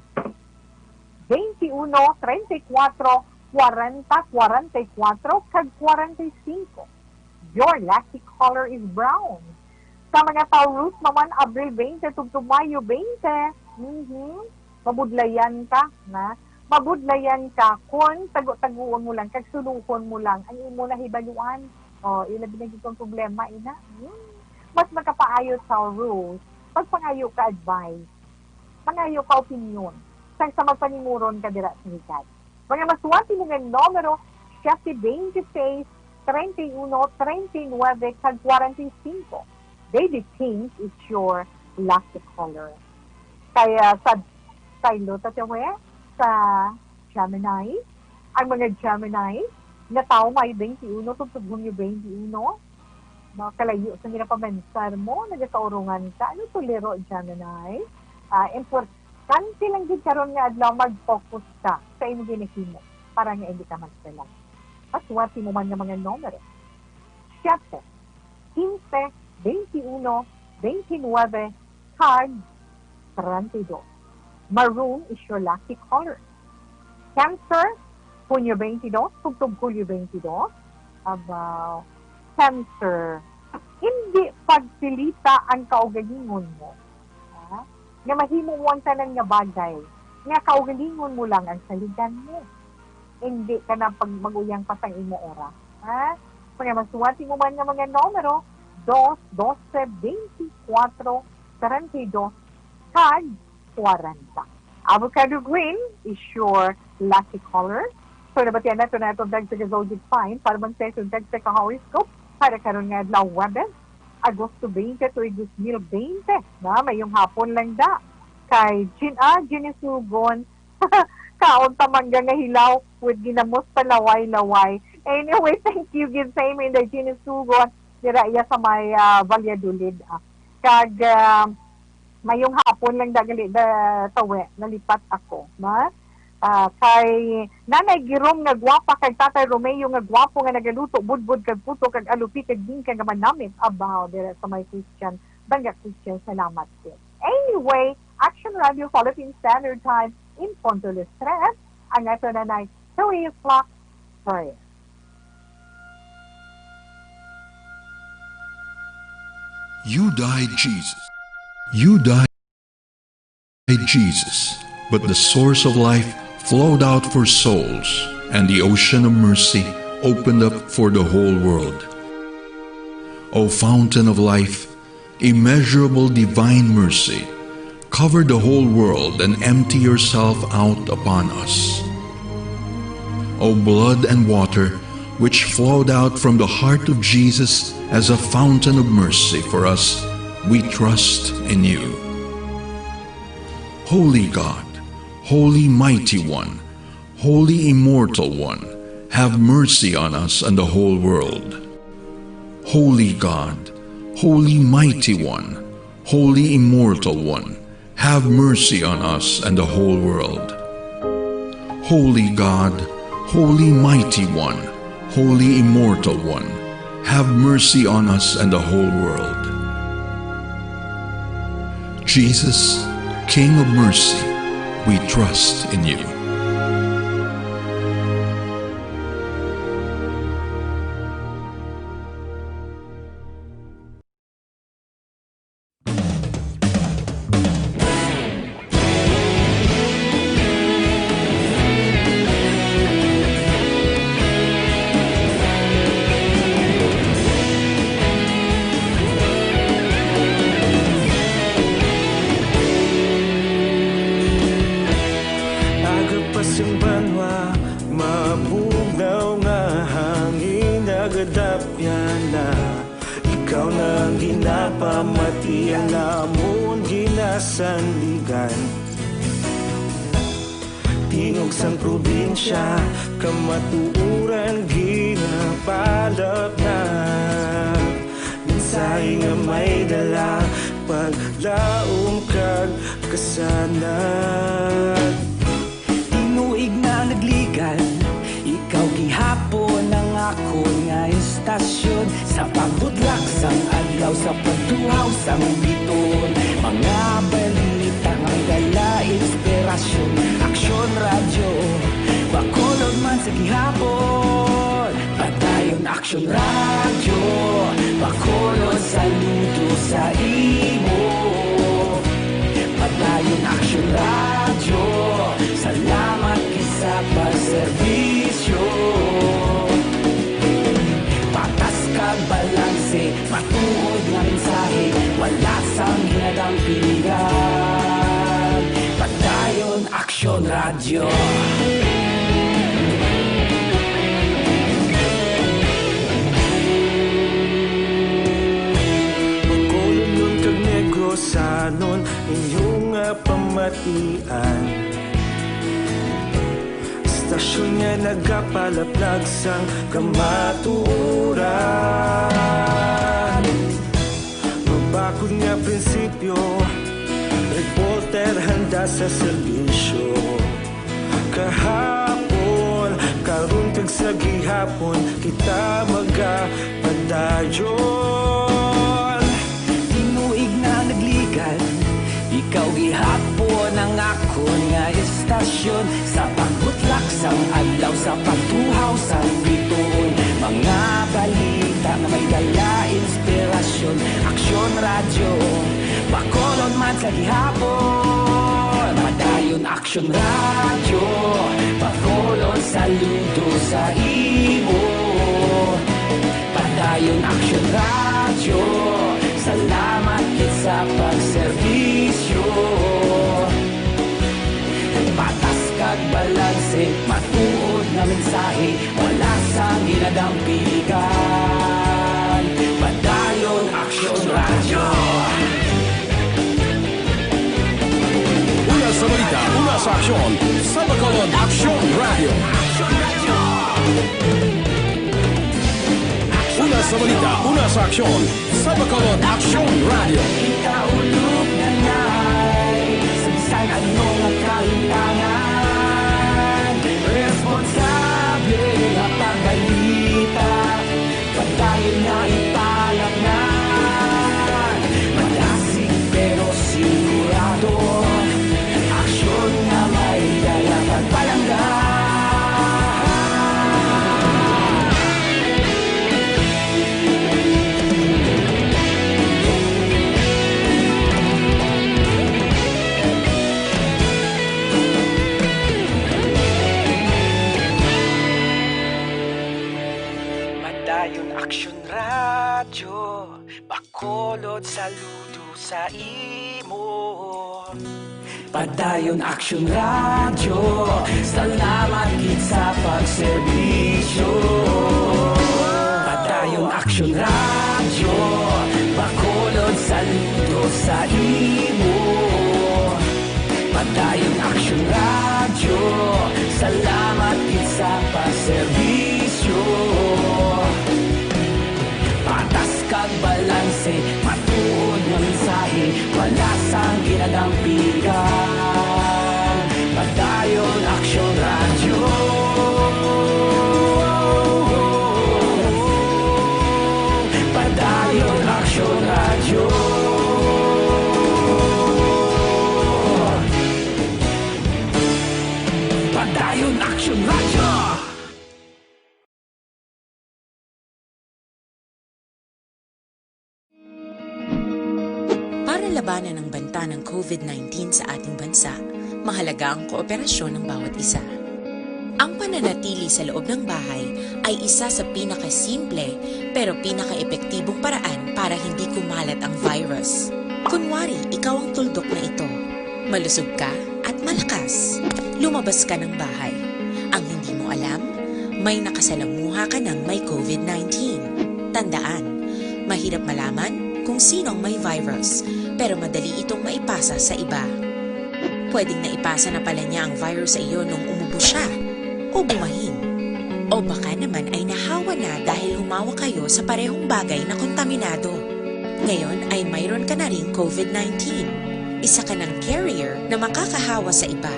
twenty-uno, treinta y cuatro, cuarenta, cuarenta y cuatro, kag cuarenta y cinco. Your lucky color is brown. Sa mga Taurus naman, Abril twenty tubtob Mayo twenty. Mhm. Mabudlayan ka, na? Mabudlayan ka kon tago-taguon mo lang, kag suluhon mo lang ang imo nahibaluan. O, ilabi na gid ang problema, ina. Hmm. Mas makapaayo sa rules, pagpangayo ka advice, mangayo ka opinyon, sang sa magpanimuron ka dira sa higad. Mga masuwat imo nga numero, siyete, twenty-six, treinta y uno, treinta y nuebe, kag kwarenta y cinco. Baby pink is your lucky color. Kaya sa Taylor, Tatiawe, sa Gemini, ang mga Gemini, nga tawo may twenty-uno, tubtob Hunyo twenty-uno, no, kalayo sa ginapamansar mo, nagasaurungan ka, ano, tuliro, Gemini? Ah, importante lang gid karon nga adlaw, mag-focus ka sa imong ginahimo para nga hindi ka magsalag. Masuwat mo man nga mga numero. Siyete, quince, twenty-uno, twenty-nuebe, kag treinta y dos. Maroon is your lucky color. Cancer, Hunyo twenty-dos, tubtob Hulyo twenty-dos. About Cancer, hindi pagpilita ang kaugalingon mo. Ha? Nga mahimo mo ang tanan nga bagay, nga kaugalingon mo lang ang saligan mo. Hindi ka na pag mag-uyang pa sang imo oras. Ha? Mga masuwat mo man nga mga numero, dos, doce, twenty-cuatro, treinta y dos, kag kwarenta. Avocado green is your lucky color. So, nabatian nato na itong Dag Taga Zodiac Sign para mag session Dag Taga Horoscope para karon nga adlaw, Huwebes, Agosto twenty, tuig dos mil bente. Na, mayong hapon lang da. Kay Gin-, ah, Ginisugon, kaon ta mangga nga hilaw with ginamos pa laway-laway. Anyway, thank you gid sa imo, Inday Ginisugon. Dira iya sa may, ah, Valladolid, ah. Kag, ah, mayong hapon lang da gali da tawe, nalipat ako, ma? Ah, kay Nanay Girom nga gwapa, kag Tatay Romeo nga gwapo nga nagaluto, budbod kag puto, kag alupi, kag bingka nga manamit. Abaw, dira sa may Christian, Banga Christian, salamat gid. Anyway, Action Radio Philippine Standard Time, in punto las tres, ang ato na nay three o'clock prayer. You died, Jesus. You died, Jesus, but the source of life flowed out for souls, and the ocean of mercy opened up for the whole world. O fountain of life, immeasurable divine mercy, cover the whole world and empty yourself out upon us. O blood and water, which flowed out from the heart of Jesus as a fountain of mercy for us, we trust in you. Holy God, Holy Mighty One, Holy Immortal One, have mercy on us and the whole world. Holy God, Holy Mighty One, Holy Immortal One, have mercy on us and the whole world. Holy God, Holy Mighty One, Holy Immortal One, have mercy on us and the whole world. Jesus, King of mercy, we trust in you. Agapas ang banwa, mabugnaw nga hangin, nagadapyan na. Ikaw na ang ginapamati, ang amon ginasandigan. Tingog sang probinsya, kamatuoran ginapalapnag. Mensahe nga may dala, paglaom kag kasanag. Tinuig na nagligan, ikaw gihapon ang akon nga istasyon. Sa pagbudlak sang adlaw, sa pagtuhaw sang biton, mga balita nga may dala inspirasyon. Aksyon Radyo Bacolod man sa gihapon. Padayon Aksyon Radyo Bacolod, saludo sa imo. Padayon Aksyon Radyo, salamat gid sa pagserbisyo. Patas kag balanse, matuod nga mensahe. Radyo. Bacolodnon kag Negrosanon, inyo nga pamatian. Istasyon nga nagapalaplag sang kamatuoran. Mabakod nga prinsipyo, reporter handa sa serbisyo. Kahapon, karon kag sa gihapon, kita magapadayon. Tinuig na nagligan, ikaw gihapon ang akon nga istasyon. Sa pagbutlak sang adlaw, sa pagtuhaw sang bituon, mga balita nga may dala inspirasyon. Aksyon Radyo, Bacolod man sa gihapon. Padayon Aksyon Radyo, Bacolod saludo sa imo. Padayon Aksyon Radyo, salamat gid sa pagserbisyo. Patas kag balanse, matuod nga mensahe, wala sang ginadampigan. Padayon Aksyon Radyo. Una sa balita, una sa aksyon, sa Bacolod Aksyon Radyo. Una sa balita, una sa aksyon, sa Bacolod Aksyon Radyo. Ikaulog na nay, sa bisan ano nga kahintangan, responsable nga pagbalita. Padayon nga ipalapnan, madasig pero sigurado. Aksyon nga may dala kag palangga. Padayon Aksyon Radyo, Bacolod saludo sa imo. Padayon Aksyon Radyo, salamat gid sa pagserbisyo. Padayon Aksyon Radyo, Bacolod saludo sa imo. Padayon Aksyon Radyo, salamat gid sa pagserbisyo. Patas kag balanse, matuod nga mensahe, wala sang ginadampigan. Padayon Aksyon Radyo. Padayon Aksyon Radyo. Padayon Aksyon Radyo. Para labanan ang banta ng COVID nineteen sa ating bansa, mahalaga ang kooperasyon ng bawat isa. Ang pananatili sa loob ng bahay ay isa sa pinakasimple pero pinakaepektibong paraan para hindi kumalat ang virus. Kunwari, ikaw ang tuldok na ito. Malusog ka at malakas. Lumabas ka ng bahay. Ang hindi mo alam, may nakasalamuha ka ng may COVID nineteen. Tandaan, mahirap malaman kung sino ang may virus, pero madali itong maipasa sa iba. Pwedeng naipasa na pala niya ang virus sa iyo nung umubo siya o bumahin. O baka naman ay nahawa na dahil humawak kayo sa parehong bagay na kontaminado. Ngayon ay mayroon ka na ring COVID nineteen. Isa ka ng carrier na makakahawa sa iba.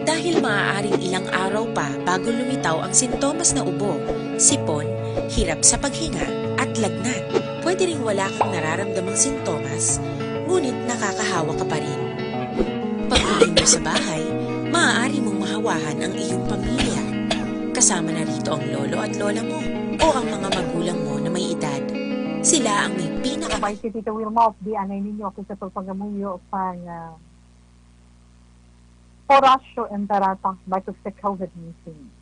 Dahil maaaring ilang araw pa bago lumitaw ang sintomas na ubo, sipon, hirap sa paghinga, at lagnat. Pwede ring wala kang nararamdamang sintomas, ngunit nakakahawa ka pa rin. Pag-uwi mo sa bahay, maaari mong mahawahan ang iyong pamilya. Kasama na rito ang lolo at lola mo o ang mga magulang mo na may edad. Sila ang may pinaka- Sabay si Tito Wilma, updianay ninyo ako sa pagpangamuyo pang, ah, Horacio Emperata, batok sa COVID nineteen.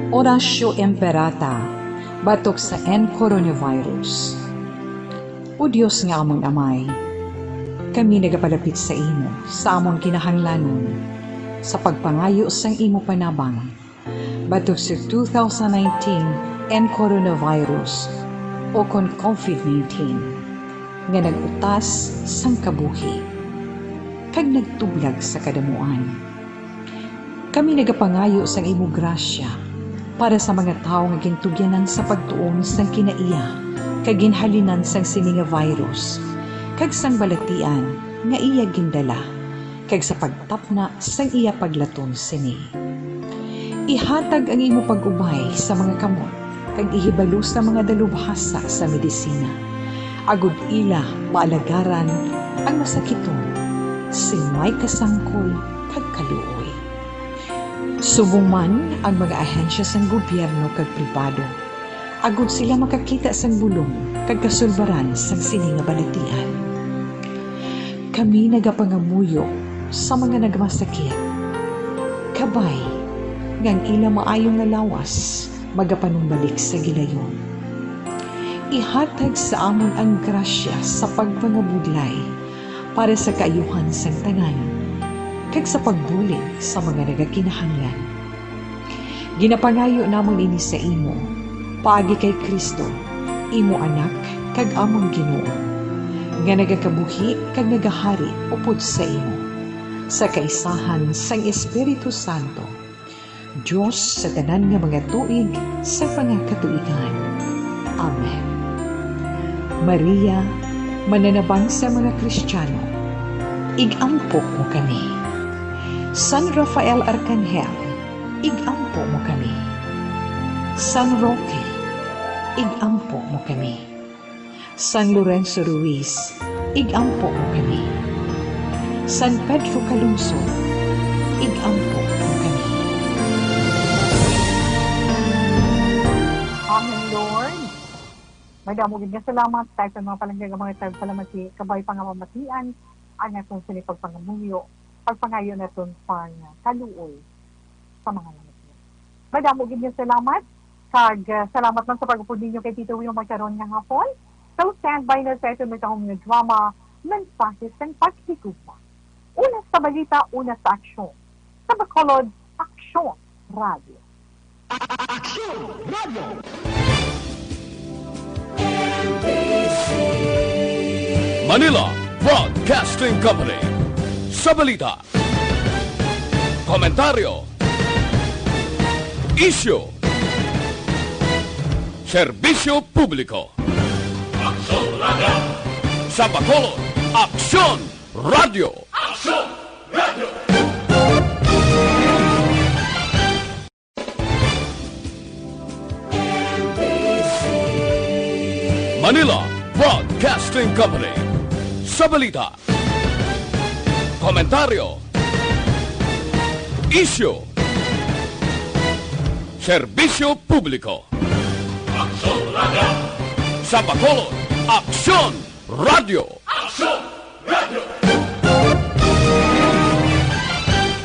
Oratio Imperata batok sa N coronavirus. O Dios nga amon Amay, kami nagapalapit sa imo sa amon kinahanglanon sa pagpangayo sang imo panabang batok sa two thousand nineteen N coronavirus o kon COVID nineteen nga nag-utas sang kabuhi kag nagtublag sa kadamuan. Kami nagapangayo sang imo grasya para sa mga tawo nga gintugyanan sa pagtuon sang kinaiya kag ginhalinan sang sini nga virus kag sang balatian nga iya gindala, kag sa pagtapna sang iya paglaton sini. Ihatag ang imo pag-ubay sa mga kamot kag ihibalo sa mga dalubhasa sa medisina, agod ila maalagaran ang masakiton sing may kasangkol kag kaluoy. Subong man ang mga ahensya sang gobyerno kag pribado, agod sila makakita sang bulong kag kasulbaran sang sini nga balatian. Kami nagapangamuyo sa mga nagmasakit, kabay nga ang ila maayo nga lawas magapanumbalik sa gilayon. Ihatag sa amon ang grasya sa pagpangabudlay para sa kaayuhan sang tanan, kag sa pagbulig sa mga nagakinahanglan. Ginapangayo namon ini sa imo, paagi kay Cristo, imo Anak kag amon Ginoo, nga nagakabuhi kag nagahari upod sa imo, sa kaisahan sang Espiritu Santo, Dios sa tanan nga mga tuig sa mga katuigan. Amen. Maria, mananabang sa mga Kristiyano, ig-ampo mo kami. San Rafael Arkanghel, ig-ampo mo kami. San Roque, ig-ampo mo kami. San Lorenzo Ruiz, ig-ampo mo kami. San Pedro Calungsod, ig-ampo mo kami. Amen, Lord. Madamo gid nga salamat sa aton mga palangga nga mga tagpalamati, kabay pa nga mamatian ang aton sini pagpangamuyo, pagpangayo naton pang kaluoy sa mga namatay. Madamo gid nga salamat, kag, ah, salamat man sa pag-upod ninyo kay Tito Wilmar karon nga hapon. So, standby na sa aton may tahom nga drama, Mensahe sang Paghigugma. Una sa balita, una sa aksyon. Sa Bacolod, Aksyon Radio. Aksyon Radio. Manila Broadcasting Company. Sa balita, komentaryo, isyu, serbisyo publiko. Aksyon Radio. Sa Bacolod, Aksyon Radio. Aksyon Radio. Manila Broadcasting Company. Sa balita, komentaryo, isyu, serbisyo publiko. Aksyon Radio. Sa Bacolod, Aksyon Radio. Aksyon Radio.